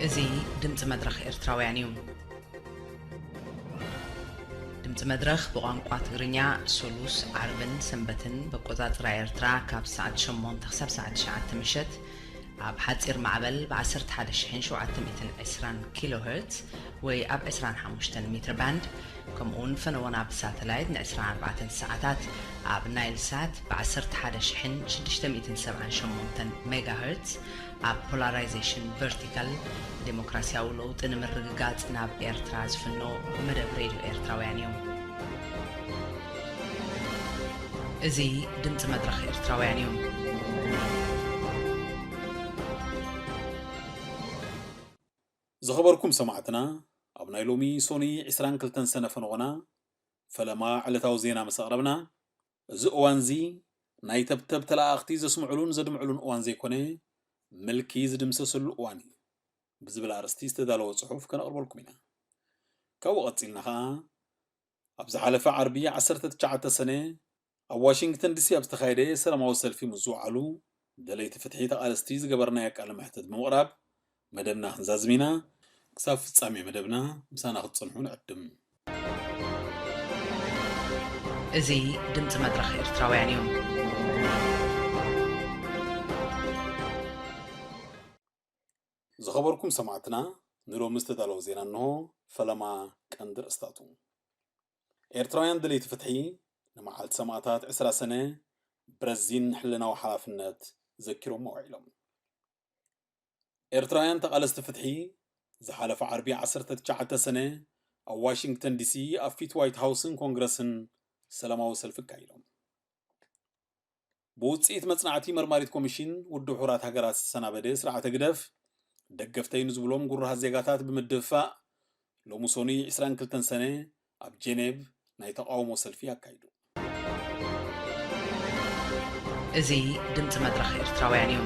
እዚ ድምፂ መድረኽ ኤርትራውያን እዩ። ድምፂ መድረኽ ብቋንቋ ትግርኛ ሶሉስ፣ ዓርብን ሰንበትን ብኣቆፃፅራ ኤርትራ ካብ ሰዓት ሸሞንተ ክሳብ ሰዓት ትሽዓተ ምሸት ኣብ ሓፂር ማዕበል ብ ዓሰርተ ሓደ ሺሕን ሸውዓተ ሚእትን ዕስራን ኪሎ ሄርትዝ ወይ ኣብ ዕስራን ሓሙሽተን ሜትር ባንድ፣ ከምኡውን ፈነወና ብሳተላይት ን ዕስራን ኣርባዕተን ሰዓታት ኣብ ናይል ሳት ብ ዓሰርተ ሓደ ሺሕን ሽዱሽተ ሚእትን ሰብዓን ሸሞንተን ሜጋ ሄርትዝ ኣብ ፖላራይዜሽን ቨርቲካል፣ ዴሞክራሲያዊ ለውጢ ንምርግጋጽ ናብ ኤርትራ ዝፍኖ መደብ ሬድዮ ኤርትራውያን እዩ። እዚ ድምጺ መድረኽ ኤርትራውያን እዩ። ዝኸበርኩም ሰማዕትና፣ ኣብ ናይ ሎሚ ሶኒ ዕስራን ክልተን ሰነ ፈነወና ፈለማ ዕለታዊ ዜና ምስ ኣቕረብና፣ እዚ እዋንዚ ናይ ተብተብ ተለኣኣኽቲ ዘስምዑሉን ዘድምዑሉን እዋን ዘይኮነ፣ ምልኪ ዝድምሰሰሉ እዋን እዩ ብዝብል ኣርእስቲ ዝተዳለወ ጽሑፍ ከነቕርበልኩም ኢና። ካብኡ ቀጺልና ኸኣ፣ ኣብ ዝሓለፈ ዓርቢ ዓሰርተ ትሽዓተ ሰነ ኣብ ዋሽንግተን ዲሲ ኣብ ዝተኻየደ ሰላማዊ ሰልፊ ምስ ዝወዓሉ ደለይቲ ፍትሒ ተቓለስቲ ዝገበርናዮ ቃለ መሕትት ብምቕራብ መደብና ክንዛዝም ኢና። ክሳብ ፍጻሜ መደብና ምሳና ክትጸንሑ ንዕድም። እዚ ድምጺ መድረኽ ኤርትራውያን እዩ። ዝኸበርኩም ሰማዕትና፣ ንሎሚ ዝተዳለወ ዜና እንሆ። ፈለማ ቀንዲ ርእስታቱ። ኤርትራውያን ደለይቲ ፍትሒ ንመዓልቲ ሰማእታት ዕስራ ሰነ ብረዚን ሕልናዊ ሓላፍነት ዘኪሮም ውዒሎም። ኤርትራውያን ተቓለስቲ ፍትሒ ዝሓለፈ ዓርቢ ዓሰርተ ትሽዓተ ሰነ ኣብ ዋሽንግተን ዲሲ ኣብ ፊት ዋይት ሃውስን ኮንግረስን ሰላማዊ ሰልፊ ኣካይዶም። ብውጽኢት መጽናዕቲ መርማሪት ኮሚሽን ውድብ ሕቡራት ሃገራት ዝተሰናበደ ስርዓት ህግደፍ፣ ደገፍተይ ንዝብሎም ጉሩሃት ዜጋታት ብምድፍፋእ፣ ሎሚ ሶኒ ዕስራን ክልተን ሰነ ኣብ ጄኔቭ ናይ ተቓውሞ ሰልፊ ኣካይዱ። እዚ ድምጺ መድረኽ ኤርትራውያን እዩ።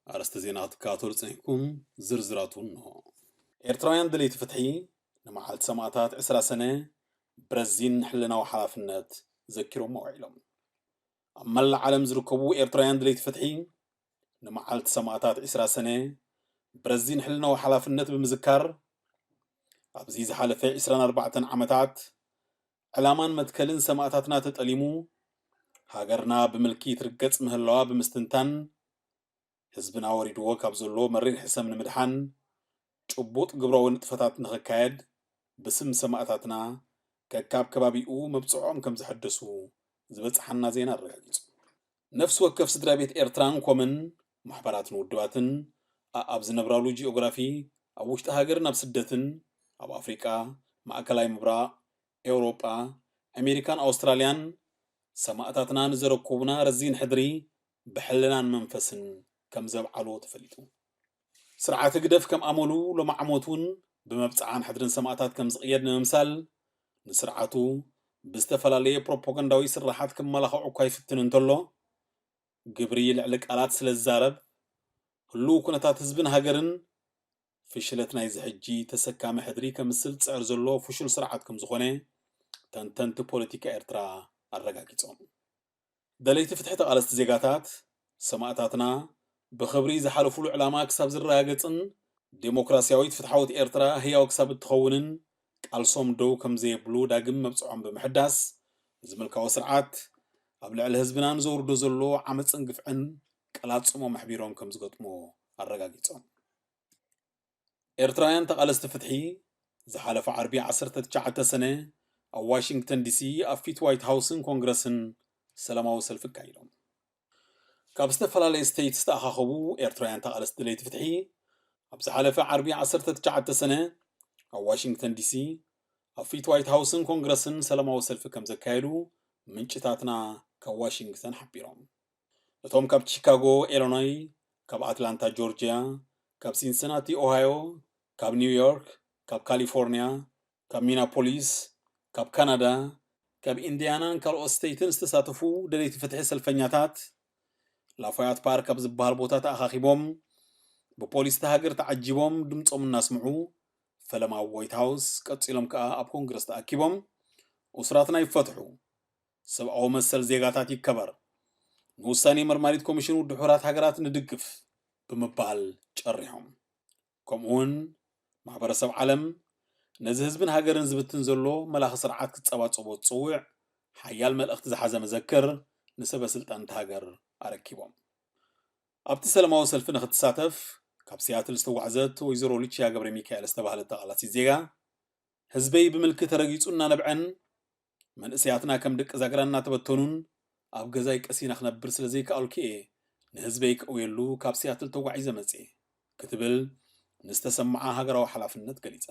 ኣርእስተ ዜና ክትከታተሉ ጸኒሕኩም፣ ዝርዝራቱ እንሆ። ኤርትራውያን ደለይቲ ፍትሒ ንመዓልቲ ሰማእታት ዕስራ ሰነ ብረዚን ሕልናዊ ሓላፍነት ዘኪሮም ውዒሎም። ኣብ መላእ ዓለም ዝርከቡ ኤርትራውያን ደለይቲ ፍትሒ ንመዓልቲ ሰማእታት ዕስራ ሰነ ብረዚን ሕልናዊ ሓላፍነት ብምዝካር፣ ኣብዚ ዝሓለፈ ዕስራን ኣርባዕተን ዓመታት ዕላማን መትከልን ሰማእታትና ተጠሊሙ፣ ሃገርና ብምልኪ ትርገጽ ምህላዋ ብምስትንታን፣ ህዝብና ወሪድዎ ካብ ዘሎ መሪር ሕሰም ንምድሓን፣ ጭቡጥ ግብራዊ ንጥፈታት ንኽካየድ፣ ብስም ሰማእታትና ከካብ ከባቢኡ መብጽዖም ከም ዘሐደሱ ዝበጽሓና ዜና ኣረጋጊጹ። ነፍሲ ወከፍ ስድራ ቤት ኤርትራን ኮምን ማሕበራትን ውድባትን ኣኣብ ዝነብራሉ ጂኦግራፊ፣ ኣብ ውሽጢ ሃገርን ኣብ ስደትን፣ ኣብ ኣፍሪቃ፣ ማእከላይ ምብራቕ፣ ኤውሮጳ፣ ኣሜሪካን ኣውስትራልያን፣ ሰማእታትና ንዘረከቡና ረዚን ሕድሪ ብሕልናን መንፈስን ከም ዘብዓልዎ ተፈሊጡ። ስርዓት ህግደፍ ከም ኣመሉ ሎማዓሞት እውን ብመብጽዓን ሕድርን ሰማእታት ከም ዝቕየድ ንምምሳል፣ ንስርዓቱ ብዝተፈላለየ ፕሮፓጋንዳዊ ስርሓት ክመላኽዖ እኳ ይፍትን እንተሎ፣ ግብሪ ልዕሊ ቃላት ስለ ዝዛረብ፣ ህሉው ኩነታት ህዝብን ሃገርን ፍሽለት ናይዚ ሕጂ ተሰካሚ ሕድሪ ከምስል ዝጽዕር ዘሎ ፍሹል ስርዓት ከም ዝኾነ ተንተንቲ ፖለቲካ ኤርትራ ኣረጋጊጾም። ደለይቲ ፍትሒ ተቓለስቲ ዜጋታት፣ ሰማእታትና ብኽብሪ ዝሓለፉሉ ዕላማ ክሳብ ዝረጋገጽን ዴሞክራስያዊት ፍትሓዊት ኤርትራ ህያው ክሳብ እትኸውንን ቃልሶም ደው ከም ዘየብሉ ዳግም መብጽዖም ብምሕዳስ፣ እዚ ምልካዊ ስርዓት ኣብ ልዕሊ ህዝብና ንዘውርዶ ዘሎ ዓመጽን ግፍዕን ቀላጽሞም ኣሕቢሮም ከም ዝገጥሞ ኣረጋጊጾም። ኤርትራውያን ተቓለስቲ ፍትሒ ዝሓለፈ ዓርቢ ዓሰርተ ትሽዓተ ሰነ ኣብ ዋሽንግተን ዲሲ ኣብ ፊት ዋይት ሃውስን ኮንግረስን ሰላማዊ ሰልፊ ኣካይዶም። ካብ ዝተፈላለየ ስቴት ዝተኣኻኸቡ ኤርትራውያን ተቓለስቲ ደለይቲ ፍትሒ ኣብ ዝሓለፈ ዓርቢ ዓሰርተ ትሽዓተ ሰነ ኣብ ዋሽንግተን ዲሲ ኣብ ፊት ዋይት ሃውስን ኮንግረስን ሰላማዊ ሰልፊ ከም ዘካየዱ ምንጭታትና ካብ ዋሽንግተን ሓቢሮም። እቶም ካብ ቺካጎ ኢሎኖይ፣ ካብ ኣትላንታ ጆርጅያ፣ ካብ ሲንሲናቲ ኦሃዮ፣ ካብ ኒውዮርክ፣ ካብ ካሊፎርኒያ፣ ካብ ሚናፖሊስ፣ ካብ ካናዳ፣ ካብ ኢንዲያናን ካልኦት ስተይትን ዝተሳተፉ ደለይቲ ፍትሒ ሰልፈኛታት፣ ላፎያት ፓርክ ኣብ ዝበሃል ቦታ ተኣኻኺቦም፣ ብፖሊስ እታ ሃገር ተዓጂቦም ድምጾም እናስምዑ፣ ፈለማ ኣብ ዋይት ሃውስ፣ ቀጺሎም ከኣ ኣብ ኮንግረስ ተኣኪቦም፣ እሱራትና ይፈትሑ፣ ሰብኣዊ መሰል ዜጋታት ይከበር፣ ንውሳኔ መርማሪት ኮሚሽን ውድብ ሕቡራት ሃገራት ንድግፍ ብምባል ጨሪሖም። ከምኡውን ማሕበረሰብ ዓለም ነዚ ህዝብን ሃገርን ዝብትን ዘሎ መላኺ ስርዓት ክጸባጸቦ ዝጽውዕ ሓያል መልእኽቲ ዝሓዘ መዘክር ንሰበ ስልጣን እታ ሃገር ኣረኪቦም። ኣብቲ ሰላማዊ ሰልፊ ንክትሳተፍ ካብ ሲያትል ዝተጓዕዘት ወይዘሮ ሉቺያ ገብረ ሚካኤል ዝተባህለት ተቓላሲት ዜጋ፣ ህዝበይ ብምልኪ ተረጊጹ እናነብዐን መንእሰያትና ከም ደቂ ዛግራ እናተበተኑን ኣብ ገዛይ ቀሲና ክነብር ስለ ዘይከኣልኩ እየ ንህዝበይ ከእውየሉ ካብ ሲያትል ተጓዒዘ መጽየ ክትብል ንዝተሰምዓ ሃገራዊ ሓላፍነት ገሊጻ።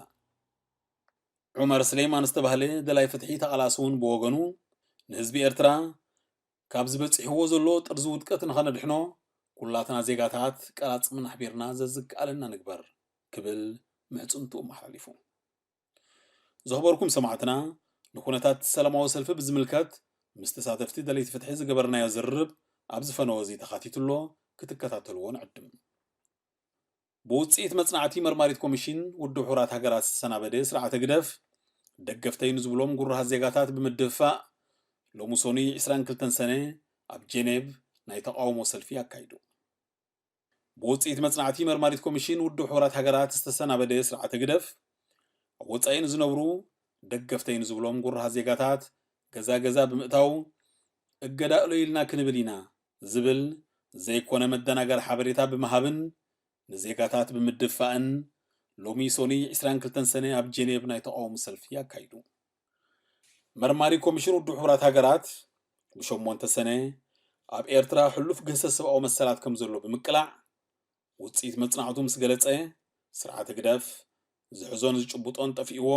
ዑመር ስሌማን ዝተባህለ ደላይ ፍትሒ ተቓላሲ እውን ብወገኑ ንህዝቢ ኤርትራ ካብ ዝበጺሕዎ ዘሎ ጥርዚ ውድቀት ንኸነድሕኖ ኩላትና ዜጋታት ቀላጽምና ኣሕቢርና ዘዝከኣለና ንግበር ክብል ምሕጽንትኡ ኣመሓላሊፉ። ዝኸበርኩም ሰማዕትና፣ ንኩነታት ሰላማዊ ሰልፊ ብዝምልከት ምስ ተሳተፍቲ ደለይቲ ፍትሒ ዝገበርናዮ ዝርርብ ኣብዚ ፈነወ እዚ ተኻቲቱ ኣሎ፣ ክትከታተልዎ ንዕድም። ብውጽኢት መጽናዕቲ መርማሪት ኮሚሽን ውድብ ሕቡራት ሃገራት ዝተሰናበደ ስርዓት ህግደፍ ደገፍተይ ንዝብሎም ጉራሃት ዜጋታት ብምድፍፋእ ሎሚ ሰኑይ ዕስራን ክልተን ሰነ ኣብ ጄኔቭ ናይ ተቓውሞ ሰልፊ ኣካይዱ። ብውጽኢት መጽናዕቲ መርማሪት ኮሚሽን ውድብ ሕቡራት ሃገራት ዝተሰናበደ ስርዓት ህግደፍ ኣብ ወጻኢ ንዝነብሩ ደገፍተይ ንዝብሎም ጉራሃት ዜጋታት ገዛ ገዛ ብምእታው እገዳ እለዩልና ክንብል ኢና ዝብል ዘይኮነ መደናገሪ ሓበሬታ ብምሃብን ንዜጋታት ብምድፋእን ሎሚ ሰኑይ ዕስራን ክልተን ሰነ ኣብ ጄኔቭ ናይ ተቓውሞ ሰልፊ ኣካይዱ። መርማሪ ኮሚሽን ውድብ ሕቡራት ሃገራት ብሸሞንተ ሰነ ኣብ ኤርትራ ሕሉፍ ግህሰት ሰብኣዊ መሰላት ከም ዘሎ ብምቅላዕ ውጽኢት መጽናዕቱ ምስ ገለጸ፣ ስርዓት ህግደፍ ዝሕዞን ዝጭብጦን ጠፊእዎ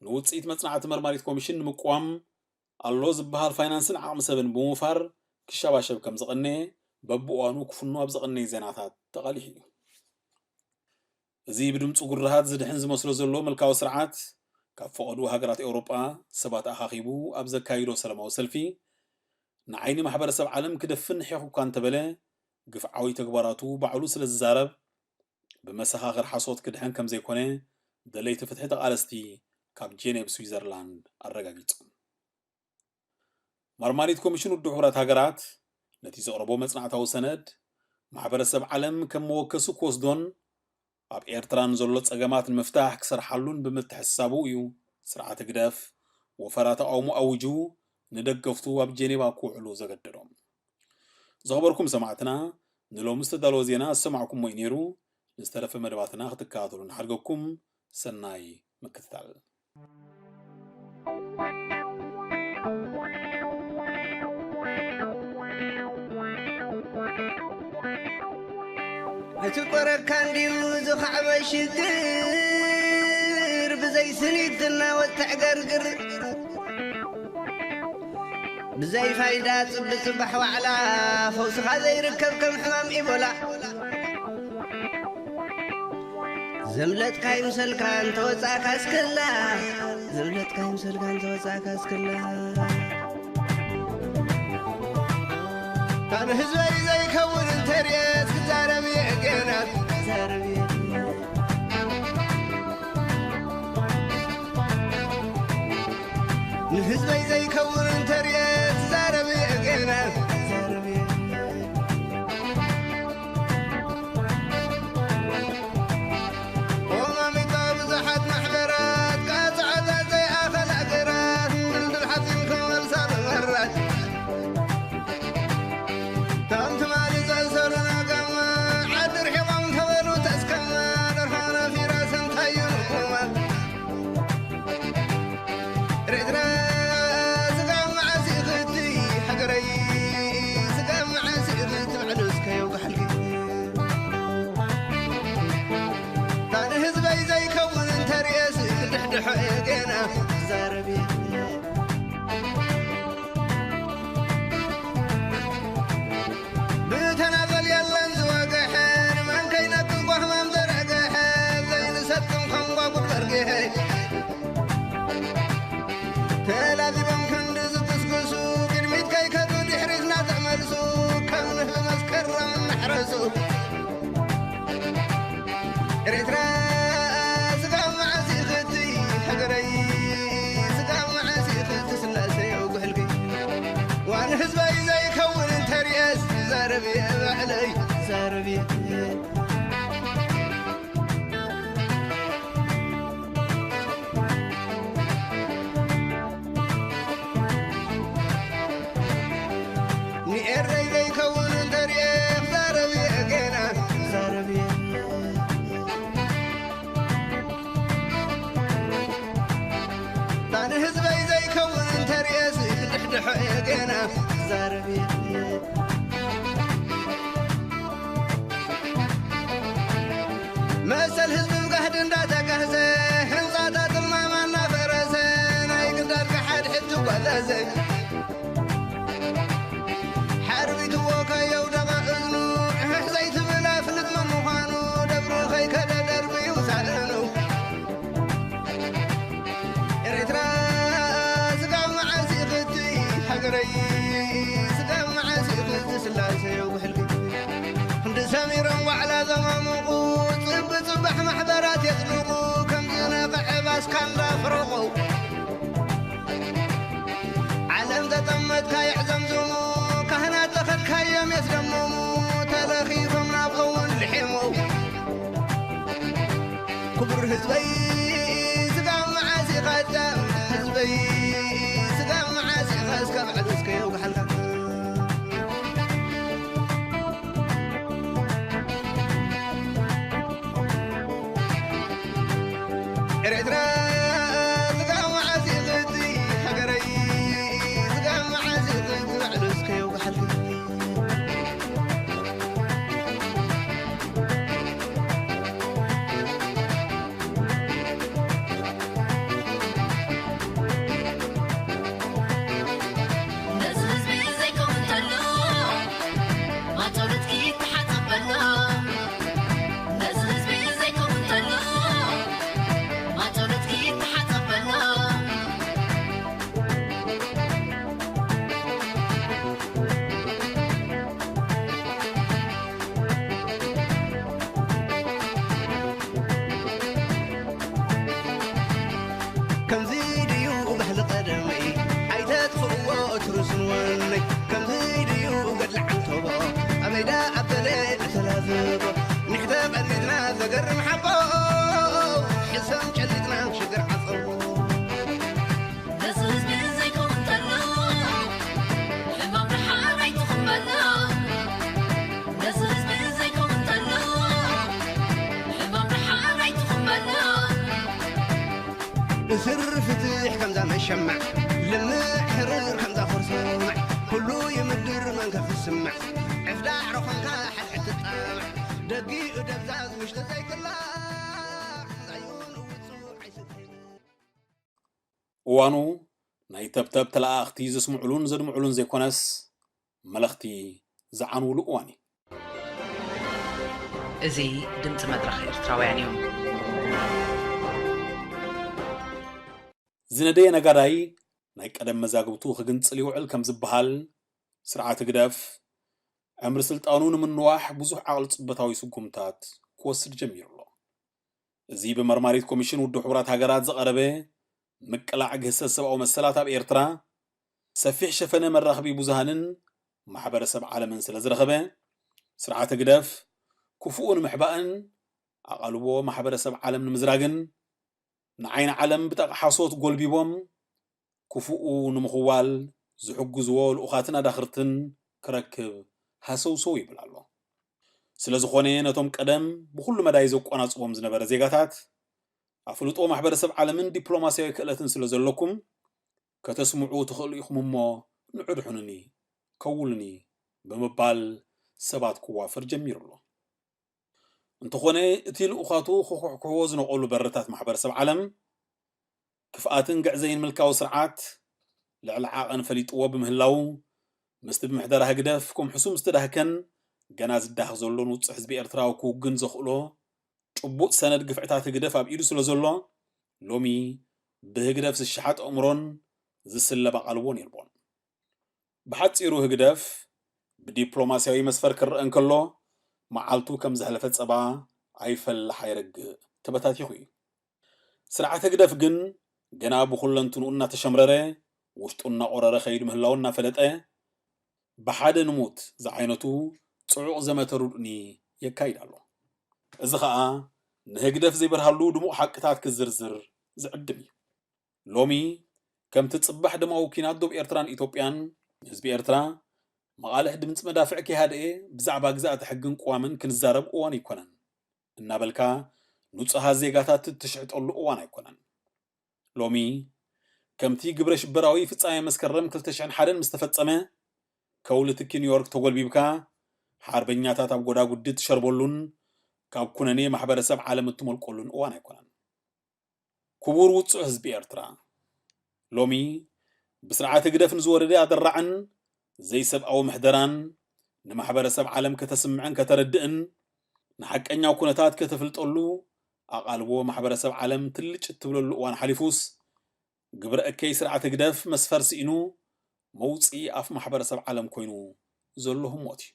ንውጽኢት መጽናዕቲ መርማሪት ኮሚሽን ንምቅዋም ኣሎ ዝበሃል ፋይናንስን ዓቕሚ ሰብን ብምውፋር ክሸባሸብ ከም ዝቐነየ በብእዋኑ ክፍኖ ኣብ ዝቐነየ ዜናታት ተቓሊሑ እዩ። እዚ ብድምፂ ጉርሃት ዝድሕን ዝመስሎ ዘሎ ምልካዊ ስርዓት ካብ ፈቐድኡ ሃገራት ኤውሮጳ ሰባት ኣኻኺቡ ኣብ ዘካይዶ ሰላማዊ ሰልፊ ንዓይኒ ማሕበረሰብ ዓለም ክደፍን ሒኹ እኳ እንተበለ ግፍዓዊ ተግባራቱ ባዕሉ ስለ ዝዛረብ ብመሰኻኽር ሓሶት ክድሕን ከም ዘይኮነ ደለይቲ ፍትሒ ተቓለስቲ ካብ ጄኔቭ ስዊዘርላንድ ኣረጋጊጾም። መርማሪት ኮሚሽን ውድብ ሕቡራት ሃገራት ነቲ ዘቕረቦ መጽናዕታዊ ሰነድ ማሕበረሰብ ዓለም ከም መወከሲ ክወስዶን ኣብ ኤርትራ ንዘሎ ጸገማት ንምፍታሕ ክሰርሓሉን ብምትሕስሳቡ እዩ ስርዓት ህግደፍ ወፈራ ተቓውሞ ኣዊጁ ንደገፍቱ ኣብ ጄኔቫ ክውዕሉ ዘገደዶም። ዝኸበርኩም ሰማዕትና፣ ንሎሚ ዝተዳለወ ዜና ዝሰማዕኩሞ እዩ ነይሩ። ንዝተረፈ መደባትና ክትከታተሉ ንሓድገኩም። ሰናይ ምክትታል። እቲ ቆረካ እንድዩ ዝኸዕበ ሽግር፣ ብዘይ ስኒት ዝናወጥ ተዕገርግር። ብዘይ ፋይዳ ጽቢ ጽባሕ ዋዕላ፣ ፈውስኻ ዘይርከብ ከም ሕማም ኢቦላ። ዘምለጥካ ይምሰልካ እንተወጻእካ እስከላ፣ ዘምለጥካ ይምሰልካ እንተወጻእካ እስከላ። ካብ ህዝበይ ዘይከውን እንተርየት ክዛረብ እየ ገና፣ ክዛረብ እየ። ንህዝበይ ዘይከውን እንተርየ ትዛረብ እየ ገና። ቆማሚጦ ብዙሓት ማሕበራት፣ ቃጽዖታት ዘይኣኸል ሃገራት፣ ድልድል ሓጺን ክመልሳ ብመራት። እቶም ትማሊ ዘእሰሩና ጋማ፣ ዓዲ ርሒቖም ተበሉ ተስከማ፣ ደርሆ ነፊራ ሰንታዩ ንኩማ። ኤርትራ ስጋ ዛረብ እየ። ንኤረይ ዘይከውን እንተርእየ ክዛረብ እየ ገና፣ ክዛረብ እየ። ኣነ ህዝበይ ዘይከውን እንተርእየስ ክድሕድሖ እየ ገና፣ ክዛረብ እየ። መሰል ህዝቢ ብጋህዲ እንዳተጋህሰ፣ ህንፃታት እማማ እናፈረሰ፣ ናይ ግዳድ ሓድሕድ ትጓዘዘ። ሓርቢትዎ ከየውደቐ እዝኑ፣ ሕሕ ዘይትብል ኣፍልጥ መምዃኑ፣ ደብሪ ከይከደ ደርብዩ ሳእኑ። ኤርትራ ስጋብ መዓስ ይኽቲ ሃገረይ፣ ስጋብ መዓስ ይኽቲ ስላሴ ውሕልኪ። ክንዲ ሰሚሮም ዋዕላ ዘማሙቑ፣ ጽብ ጽባሕ ማሕበራት የጽድቑ፣ ከም ዝነቕዐ ባስካ እንዳፍረቑ። ዓለም ዘጠመትካ የዕዘምዝሙ፣ ካህናት ዘኸድካዮም የስደምሙ፣ ተለኺፎም ናብ እውን ልሒሙ። ክቡር ህዝበይ ስጋብ መዓስ ኢኻ እታ ህዝበይ ስጋብ መዓስ ኢኻ እስከ ብዕል እስከ የውግሓልካ። ኤርትራ ስጋብ መዓስ ኢኽቲ ሃገረይ ስጋብ መዓስ ኢኽቲ ብዕል እስከ የውግሓልካ። ነዚ ህዝቢ ዘይከውን ተሎ፣ ማዕጾ ርትኪ ይተሓጸበሎ። ነዚ ህዝቢ ዘይከውን ተሎ፣ ማዕጾ ርትኪ ይተሓጸበሎ። ከምዚ ድዩ ባህሊ ቀደመይ፣ ኣይተጥፍእዎ እትርሱን ወነይ። ከምዚ ድዩ ገድሊ ዓንተቦ፣ ኣበይዳ ኣበለ እተላዘቦ። ንሕተ ቀሊጥና ዘገርም ሓቦ፣ ሕሰም ጨሊጥና ሽግር ዓጸቦ። ነዚ ህዝቢ ዘይከውን ተሎ፣ ሕማም ደሓር ኣይትኹን በሎ። ነዚ ህዝቢ ዘይከውን ተሎ፣ ሕማም ደሓር ኣይትኹን በሎ። እስር ፍትሕ ከምዛ መሸማዕ፣ ልምዕ ሕርር ከምዛ ኮርሰማዕ፣ ኩሉ ይምድር መንከ ክስማዕ፣ ዕፍዳዕ ረኾንካ ሓድሕድ ትጣማዕ፣ ደጊኡ ደብዛዝ ውሽጢ ዘይክላዕ፣ ዛዩን ውጹዕ ኣይስጥሕን። እዋኑ ናይ ተብተብ ተለኣኣኽቲ ዘስምዑሉን ዘድምዑሉን ዘይኮነስ፣ መለኽቲ ዝዓንውሉ እዋን እዩ። እዚ ድምጺ መድረኽ ኤርትራውያን እዩ። ዝነደየ ነጋዳይ ናይ ቀደም መዛግብቱ ክግንጽል ይውዕል ከም ዝበሃል፣ ስርዓት ህግደፍ ዕምሪ ስልጣኑ ንምንዋሕ ብዙሕ ዓቕሊ ጽበታዊ ስጉምታት ክወስድ ጀሚሩ ኣሎ። እዚ ብመርማሪት ኮሚሽን ውድብ ሕቡራት ሃገራት ዝቐረበ ምቅላዕ ግህሰት ሰብኣዊ መሰላት ኣብ ኤርትራ ሰፊሕ ሸፈነ መራኸቢ ብዙሃንን ማሕበረሰብ ዓለምን ስለ ዝረኸበ፣ ስርዓት ህግደፍ ክፉኡ ንምሕባእን ኣቓልቦ ማሕበረሰብ ዓለም ንምዝራግን ንዓይኒ ዓለም ብጠቕሓሶት ጎልቢቦም ክፉኡ ንምኽዋል ዝሕግዝዎ ልኡኻትን ኣዳኽርትን ክረክብ ሃሰውሰው ይብል ኣሎ። ስለ ዝኾነ ነቶም ቀደም ብኹሉ መዳይ ዘቆናጽቦም ዝነበረ ዜጋታት ኣፍልጦ ማሕበረሰብ ዓለምን ዲፕሎማስያዊ ክእለትን ስለ ዘለኩም ከተስምዑ ትኽእሉ ኢኹም እሞ ንዑ ድሑኑኒ፣ ከውሉኒ ብምባል ሰባት ክዋፈር ጀሚሩ ኣሎ። እንተኾነ እቲ ልኡኻቱ ክኹሕኩሕዎ ዝነቐሉ በርታት ማሕበረሰብ ዓለም ክፍኣትን ግዕዘይን ምልካዊ ስርዓት ልዕሊ ዓቐን ፈሊጥዎ ብምህላው ምስቲ ብምሕደራ ህግደፍ ከም ሕሱም ዝተዳህከን ገና ዝዳህ ዘሎን ውጹዕ ህዝቢ ኤርትራዊ ክውግን ዘኽእሎ ጭቡጥ ሰነድ ግፍዕታት ህግደፍ ኣብ ኢዱ ስለ ዘሎ፣ ሎሚ ብህግደፍ ዝሸሓጥ ኣእምሮን ዝስለብ ኣቓልቦን የልቦን። ብሓጺሩ ህግደፍ ብዲፕሎማስያዊ መስፈር ክረአ እንከሎ፣ መዓልቱ ከም ዘሕለፈ ጸባ ኣይፈልሕ ኣይረግእ ተበታቲኹ እዩ። ስርዓት ህግደፍ ግን ገና ብኹለንትንኡ እናተሸምረረ፣ ውሽጡ እናቖረረ ከይዱ ምህላው እናፈለጠ፣ ብሓደ ንሙት ዝዓይነቱ ጽዑቕ ዘመተ ርድኡኒ የካይድ ኣሎ። እዚ ኸኣ ንህግደፍ ዘይበርሃሉ ድሙቕ ሓቅታት ክዝርዝር ዝዕድም እዩ። ሎሚ ከምቲ ጽባሕ ደማዊ ኲናት ዶብ ኤርትራን ኢትዮጵያን፣ ህዝቢ ኤርትራ መቓልሕ ድምጺ መዳፍዕ ከይሃደኤ ብዛዕባ ግዝኣተ ሕግን ቅዋምን ክንዛረብ እዋን ኣይኮነን እናበልካ ንጹሃት ዜጋታት እትሽሕጠሉ እዋን ኣይኮነን። ሎሚ ከምቲ ግብረ ሽበራዊ ፍጻሜ መስከረም ክልተ ሽሕን ሓደን ምስ ተፈጸመ፣ ከውሊ ትኪ ኒውዮርክ ተጎልቢብካ፣ ሓርበኛታት ኣብ ጎዳጉዲ እትሸርበሉን ካብ ኩነኔ ማሕበረሰብ ዓለም እትመልቀሉን እዋን ኣይኮነን። ክቡር ውጹዕ ህዝቢ ኤርትራ፣ ሎሚ ብስርዓት ህግደፍ ንዝወረደ ኣደራዕን ዘይሰብኣዊ ምሕደራን ንማሕበረሰብ ዓለም ከተስምዕን ከተረድእን ንሓቀኛ ኩነታት ከተፍልጠሉ ኣቓልቦ ማሕበረሰብ ዓለም ትልጭ እትብለሉ እዋን ሓሊፉስ፣ ግብረ እከይ ስርዓት ህግደፍ መስፈር ስኢኑ መውጽኢ ኣፍ ማሕበረሰብ ዓለም ኮይኑ ዘሎ ህሞት እዩ።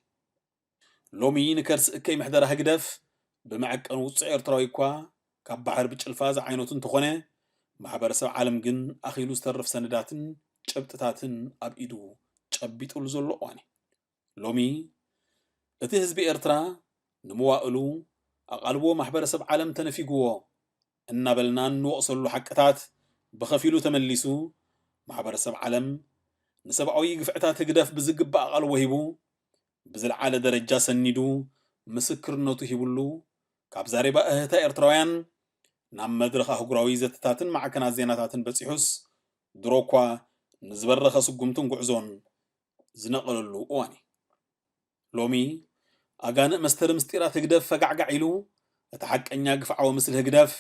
ሎሚ ንከርሲ እከይ ምሕደራ ህግደፍ ብመዐቀኒ ውጹዕ ኤርትራዊ እኳ ካብ ባሕሪ ብጭልፋ ዝዓይነቱ እንተኾነ፣ ማሕበረሰብ ዓለም ግን ኣኺሉ ዝተርፍ ሰነዳትን ጭብጥታትን ኣብ ኢዱ ጨቢጡሉ ዘሎ እዋን እዩ። ሎሚ እቲ ህዝቢ ኤርትራ ንመዋእሉ ኣቓልቦ ማሕበረሰብ ዓለም ተነፊግዎ እናበልና እንወቕሰሉ ሓቅታት ብኸፊሉ ተመሊሱ፣ ማሕበረሰብ ዓለም ንሰብኣዊ ግፍዕታት ህግደፍ ብዝግባእ ኣቓልቦ ሂቡ፣ ብዝለዓለ ደረጃ ሰኒዱ ምስክርነቱ ሂብሉ፣ ካብ ዛሬባ እህታ ኤርትራውያን ናብ መድረኽ ኣህጉራዊ ዘተታትን ማዕከናት ዜናታትን በጺሑስ፣ ድሮ እኳ ንዝበረኸ ስጉምትን ጉዕዞን ዝነቐለሉ እዋን እዩ። ሎሚ ኣጋንእ መስተሪ ምስጢራት ህግደፍ ፈጋዕጋዕ ኢሉ፣ እቲ ሓቀኛ ግፍዓዊ ምስሊ ህግደፍ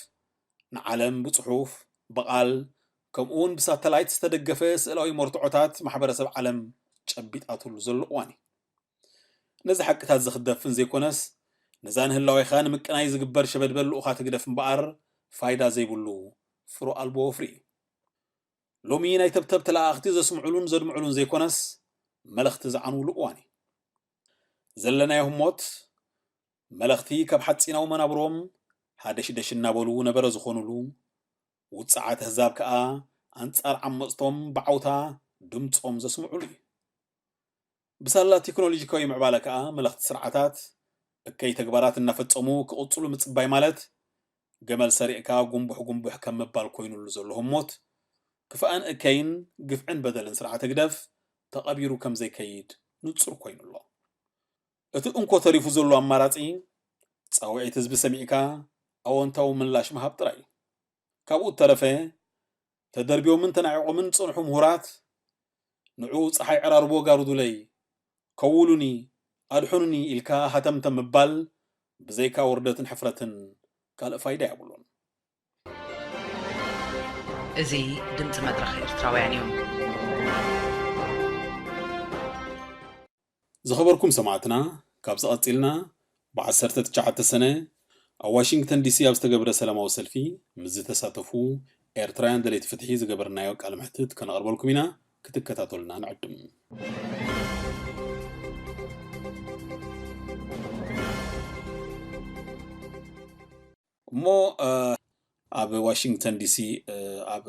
ንዓለም ብጽሑፍ፣ ብቓል፣ ከምኡ እውን ብሳተላይት ዝተደገፈ ስእላዊ መርትዖታት ማሕበረሰብ ዓለም ጨቢጣትሉ ዘሎ እዋን እዩ። ነዚ ሓቅታት እዚ ክትደፍን ዘይኮነስ፣ ነዛ ንህላዌኻ ንምቅናይ ዝግበር ሸበድበድ ልኡኻት ህግደፍ እምበኣር ፋይዳ ዘይብሉ ፍሮ ኣልቦ ወፍሪ እዩ። ሎሚ ናይ ተብተብ ተለኣኣኽቲ ዘስምዑሉን ዘድምዑሉን ዘይኮነስ፣ መለኽቲ ዝዓንውሉ እዋን እዩ። ዘለናዮ ህሞት መለኽቲ ካብ ሓጺናዊ መናብሮም ሃደሽደሽ እናበሉ ነበረ ዝኾኑሉ፣ ውጽዓት ኣህዛብ ከኣ ኣንጻር ዓመጽቶም ብዓውታ ድምጾም ዘስምዑሉ እዩ። ብሳላ ቴክኖሎጂካዊ ምዕባለ ከኣ መለኽቲ ስርዓታት እከይ ተግባራት እናፈጸሙ ክቕጽሉ ምጽባይ ማለት፣ ገመል ሰሪዕካ ጉንቡሕ ጉንቡሕ ከም ምባል ኮይኑሉ ዘሎ ህሞት፣ ክፋእን እከይን ግፍዕን በደልን ስርዓት ህግደፍ ተቐቢሩ ከም ዘይከይድ ንጹር ኮይኑ ኣሎ። እቲ እንኮ ተሪፉ ዘሎ ኣማራጺ፣ ጻውዒት ህዝቢ ሰሚዕካ ኣወንታዊ ምላሽ ምሃብ ጥራይ እዩ። ካብኡ እተረፈ፣ ተደርብዮምን ተናዒቖምን ዝጸንሑ ምሁራት፣ ንዑ ጸሓይ ዕራርቦ ጋሩዱለይ፣ ከውሉኒ፣ ኣድሑኑኒ ኢልካ ሃተምተም ምባል፣ ብዘይካ ውርደትን ሕፍረትን ካልእ ፋይዳ የብሉን። እዚ ድምፂ መድረኽ ኤርትራውያን እዩ። ዝኸበርኩም ሰማዕትና፣ ካብዚ ቀጺልና ብ ዓሰርተ ትሽዓተ ሰነ ኣብ ዋሽንግተን ዲሲ ኣብ ዝተገብረ ሰላማዊ ሰልፊ ምስ ዝተሳተፉ ኤርትራውያን ደለይቲ ፍትሒ ዝገበርናዮ ቃለ መሕትት ከነቕርበልኩም ኢና፣ ክትከታተሉና ንዕድም። እሞ ኣብ ዋሽንግተን ዲሲ ኣብ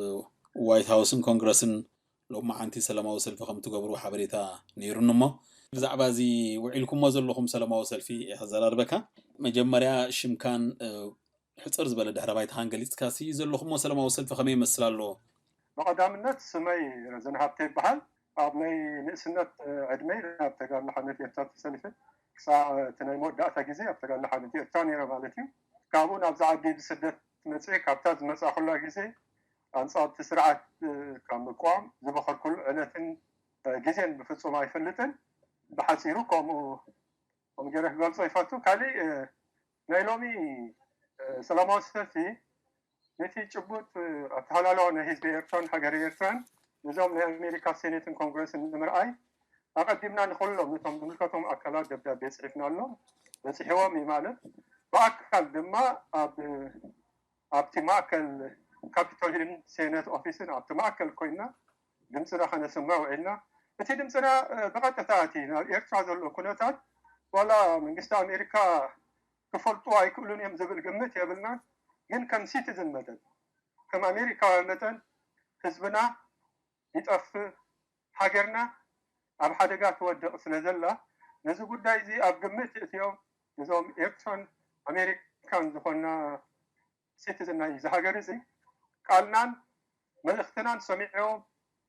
ዋይት ሃውስን ኮንግረስን ሎማዓንቲ ሰላማዊ ሰልፊ ከም ትገብሩ ሓበሬታ ነይሩኒ። እሞ ብዛዕባ እዚ ውዒልኩሞ ዘለኹም ሰላማዊ ሰልፊ እየ ከዘራርበካ። መጀመርያ ሽምካን ሕፅር ዝበለ ድሕረ ባይታኻን ገሊፅካ፣ ሲ ዘለኹሞ ሰላማዊ ሰልፊ ከመይ ይመስል ኣሎ? ብቐዳምነት ስመይ ረዘን ሃብተ ይበሃል። ኣብ ናይ ንእስነት ዕድመይ ኣብ ተጋድሎ ሓርነት ኤርትራ ተሰሊፈ ክሳዕ እቲ ናይ መወዳእታ ግዜ ኣብ ተጋድሎ ሓርነት ኤርትራ ነይረ ማለት እዩ። ካብኡ ናብዚ ዓዲ ብስደት መፅኤ፣ ካብታ ዝመፃእኩላ ግዜ ኣንፃር እቲ ስርዓት ካብ ምቅዋም ዝመኸርኩሉ ዕለትን ግዜን ብፍፁም ኣይፈልጥን። ብሓፂሩ ከምኡ ከምኡ ገይረ ክገልፆ ይፈቱ። ካሊእ ናይ ሎሚ ሰላማዊ ሰልፊ ነቲ ጭቡጥ ኣተሃላልዋ ናይ ህዝቢ ኤርትራን ሃገረ ኤርትራን ነዞም ናይ ኣሜሪካ ሴኔትን ኮንግረስን ንምርኣይ ኣቐዲምና ንኹሎም ነቶም ዝምልከቶም ኣካላት ደብዳቤ ጽሒፍናሎም፣ በጺሕዎም እዩ ማለት። ብኣካል ድማ ኣብ ኣብቲ ማእከል ካፒቶልን ሴኔት ኦፊስን ኣብቲ ማእከል ኮይና ድምፅና ከነስምዕ ውዒልና። እቲ ድምፅና ብቐጥታ እቲ ናብ ኤርትራ ዘሎ ኩነታት ዋላ መንግስቲ ኣሜሪካ ክፈልጡ ኣይክእሉን እዮም ዝብል ግምት የብልናን። ግን ከም ሲቲዝን መጠን፣ ከም ኣሜሪካውያን መጠን ህዝብና ይጠፍእ፣ ሃገርና ኣብ ሓደጋ ትወድቕ ስለ ዘላ ነዚ ጉዳይ እዚ ኣብ ግምት እትዮም እዞም ኤርትራን ኣሜሪካን ዝኾና ሲቲዝን ናይ እዚ ሃገር እዚ ቃልናን መልእኽትናን ሰሚዖም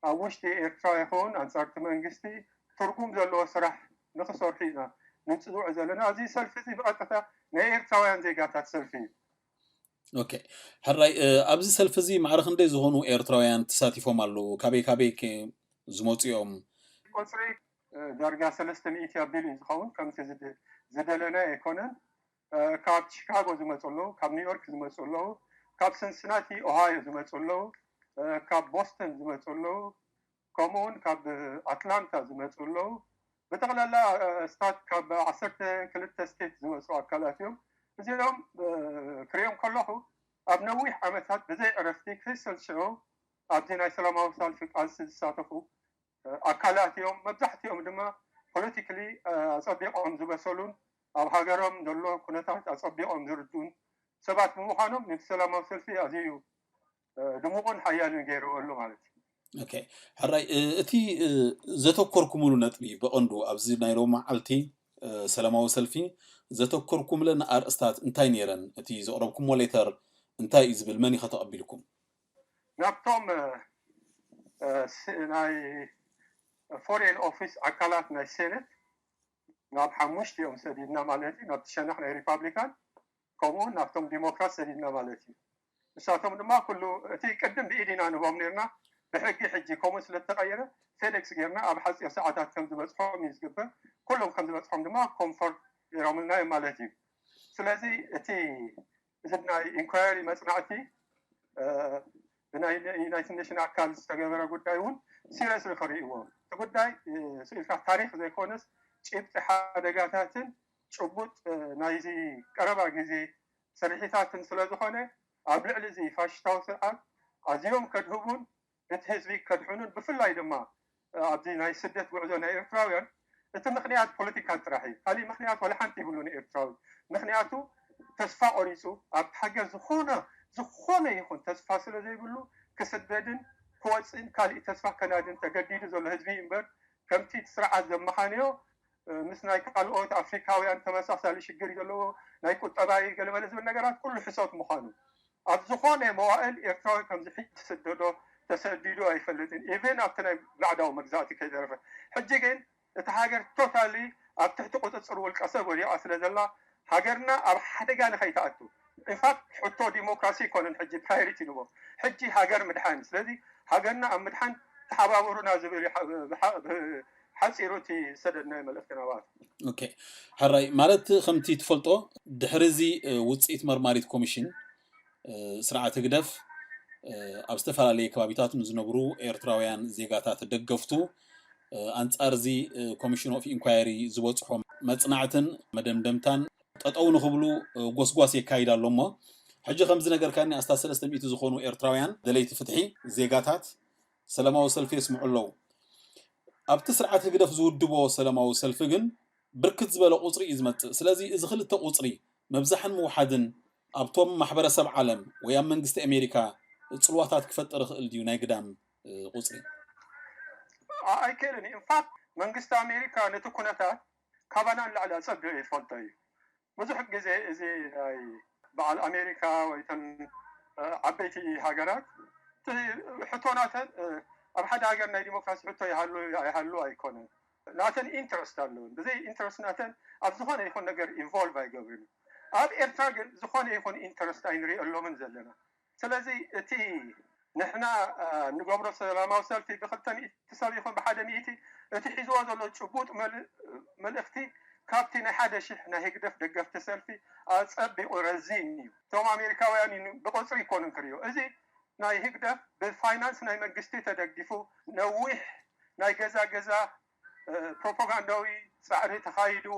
ኣብ ውሽጢ ኤርትራ ይኹን ኣንጻርቲ መንግስቲ ትርጉም ዘለዎ ስራሕ ንክሰርሑ ኢና ንጽውዕ ዘለና። እዚ ሰልፊ እዚ ብቐጥታ ናይ ኤርትራውያን ዜጋታት ሰልፊ እዩ። ኦኬ፣ ሕራይ፣ ኣብዚ ሰልፊ እዚ ማዕረ ክንደይ ዝኾኑ ኤርትራውያን ተሳቲፎም ኣለዉ? ካበይ ካበይ ዝመፁ እዮም? ቁፅሪ ዳርጋ ሰለስተ ሚእቲ ኣቢሉ እዩ ዝኸውን። ከምቲ ዝደለናዮ ኣይኮነን። ካብ ቺካጎ ዝመፁ ኣለዉ፣ ካብ ኒውዮርክ ዝመፁ ኣለዉ፣ ካብ ሲንሲናቲ ኦሃዮ ዝመፁ ኣለዉ፣ ካብ ቦስተን ዝመፁ ኣለዉ፣ ከምኡ እውን ካብ ኣትላንታ ዝመፁ ኣለዉ። ብጠቕላላ ስታት ካብ ዓሰርተ ክልተ ስቴት ዝመፁ ኣካላት እዮም። እዚኦም ክሪኦም ከለኹ ኣብ ነዊሕ ዓመታት ብዘይ ዕረፍቲ ከይሰልስዑ ኣብዚ ናይ ሰላማዊ ሰልፊ ቃልሲ ዝሳተፉ ኣካላት እዮም። መብዛሕትኦም ድማ ፖለቲካሊ ኣፀቢቖም ዝበሰሉን ኣብ ሃገሮም ዘሎ ኩነታት ኣፀቢቖም ዝርዱን ሰባት ብምዃኖም ነቲ ሰላማዊ ሰልፊ ኣዝዩ ድሙቕን ሓያልን ገይርዎ ኣሎ ማለት እዩ። ኦኬ፣ ሕራይ፣ እቲ ዘተኮርኩምሉ ነጥቢ ብቐንዱ ኣብዚ ናይ ሎሚ መዓልቲ ሰላማዊ ሰልፊ ዘተኮርኩምለን ኣርእስታት እንታይ ነይረን? እቲ ዘቕረብኩምዎ ሌተር እንታይ እዩ ዝብል? መን ኢኸ ተቐቢልኩም? ናብቶም ናይ ፎሬን ኦፊስ ኣካላት ናይ ሴኔት ናብ ሓሙሽተ እዮም ሰዲድና ማለት እዩ። ናብቲ ሸነኽ ናይ ሪፓብሊካን ከምኡ እውን ናብቶም ዲሞክራት ሰዲድና ማለት እዩ። ንሳቶም ድማ ኩሉ እቲ ቅድም ብኢድ ኢና ንቦም ነርና፣ ብሕጊ ሕጂ ከምኡ ስለተቐየረ ፌዴክስ ጌርና ኣብ ሓፂር ሰዓታት ከም ዝበፅሖም እዩ ዝግበር። ኩሎም ከም ዝበፅሖም ድማ ኮንፈርም ገይሮምልና እዮም ማለት እዩ። ስለዚ እቲ እዚ ናይ ኢንኳየሪ መፅናዕቲ ብናይ ዩናይትድ ኔሽን ኣካል ዝተገበረ ጉዳይ እውን ሲሪየስሊ ክርእይዎ እቲ ጉዳይ ስኢልካ ታሪክ ዘይኮነስ ጭብጢ ሓደጋታትን ጭቡጥ ናይዚ ቀረባ ግዜ ስርሒታትን ስለዝኾነ ኣብ ልዕሊ እዚ ፋሽስታዊ ስርዓት ኣዝዮም ከድህቡን እቲ ህዝቢ ከድሕኑን ብፍላይ ድማ ኣብዚ ናይ ስደት ጉዕዞ ናይ ኤርትራውያን እቲ ምክንያት ፖለቲካ ጥራሕ እዩ። ካሊእ ምክንያት ዋላ ሓንቲ ይብሉን ኤርትራዊ። ምክንያቱ ተስፋ ቆሪፁ ኣብቲ ሃገር ዝኾነ ዝኾነ ይኹን ተስፋ ስለ ዘይብሉ ክስደድን ክወፅእን ካሊእ ተስፋ ከናድን ተገዲዱ ዘሎ ህዝቢ እዩ እምበር ከምቲ እቲ ስርዓት ዘመኻንዮ ምስ ናይ ካልኦት ኣፍሪካውያን ተመሳሳሊ ሽግር ዘለዎ ናይ ቁጠባ እዩ ገለመለ ዝብል ነገራት ኩሉ ሕሶት ምዃኑ ኣብ ዝኾነ መዋእል ኤርትራዊ ከምዚ ሕጂ ዝስደዶ ተሰዲዱ ኣይፈልጥን። ኢቨን ኣብቲ ናይ ባዕዳዊ መግዛእቲ ከይተረፈ ሕጂ ግን እቲ ሃገር ቶታሊ ኣብ ትሕቲ ቁፅፅር ውልቀ ሰብ ወዲቓ ስለ ዘላ ሃገርና ኣብ ሓደጋ ንኸይትኣቱ ኢንፋክት ሕቶ ዲሞክራሲ ኣይኮነን ሕጂ ፕራዮሪቲ ንቦ ሕጂ ሃገር ምድሓን። ስለዚ ሃገርና ኣብ ምድሓን ተሓባበሩና ዝብል ሓፂሩ እቲ ዝሰደድናዮ መልእኽቲ ናባቱ። ኦኬ፣ ሕራይ፣ ማለት ከምቲ ትፈልጦ ድሕሪ እዚ ውፅኢት መርማሪት ኮሚሽን ስርዓት ህግደፍ ኣብ ዝተፈላለየ ከባቢታት ንዝነብሩ ኤርትራውያን ዜጋታት ደገፍቱ ኣንጻር እዚ ኮሚሽን ኦፍ ኢንኳየሪ ዝበፅሖ መፅናዕትን መደምደምታን ጠጠው ንኽብሉ ጎስጓስ የካይድ ኣሎ። እሞ ሕጂ ከምዚ ነገርካኒ ኣስታት ሰለስተ ሚእቲ ዝኾኑ ኤርትራውያን ደለይቲ ፍትሒ ዜጋታት ሰላማዊ ሰልፊ የስምዑ ኣለዉ። ኣብቲ ስርዓት ህግደፍ ዝውድቦ ሰላማዊ ሰልፊ ግን ብርክት ዝበለ ቁፅሪ እዩ ዝመፅእ። ስለዚ እዚ ክልተ ቁፅሪ ምብዛሕን ምውሓድን ኣብቶም ማሕበረሰብ ዓለም ወይ ኣብ መንግስቲ ኣሜሪካ ፅልዋታት ክፈጥር ይኽእል ድዩ? ናይ ግዳም ቁፅሪ ኣይክእልን እዩ። ኢንፋክት መንግስቲ ኣሜሪካ ነቲ ኩነታት ካባና ንላዕሊ ኣፀቢቑ ይፈልጦ እዩ። ብዙሕ ግዜ እዚ ናይ በዓል ኣሜሪካ ወይ እተን ዓበይቲ ሃገራት ሕቶናተን ኣብ ሓደ ሃገር ናይ ዲሞክራሲ ሕቶ ይሃሉ ኣይሃሉ ኣይኮነን። ናተን ኢንትረስት ኣለውን። ብዘይ ኢንትረስት ናተን ኣብ ዝኾነ ይኹን ነገር ኢንቮልቭ ኣይገብርን። ኣብ ኤርትራ ግን ዝኾነ ይኹን ኢንትረስት ኣይንሪእሎምን ዘለና። ስለዚ እቲ ንሕና ንገብሮ ሰላማዊ ሰልፊ ብክልተ ሚእቲ ሰብ ይኹን ብሓደ ሚእቲ እቲ ሒዝዎ ዘሎ ጭቡጥ መልእኽቲ ካብቲ ናይ ሓደ ሽሕ ናይ ህግደፍ ደገፍቲ ሰልፊ ኣጸቢቑ ረዚን እዩ። እቶም ኣሜሪካውያን ብቆጽሪ ይኮኑን ክርእዮ። እዚ ናይ ህግደፍ ብፋይናንስ ናይ መንግስቲ ተደጊፉ ነዊሕ ናይ ገዛ ገዛ ፕሮፓጋንዳዊ ፃዕሪ ተኻይድዎ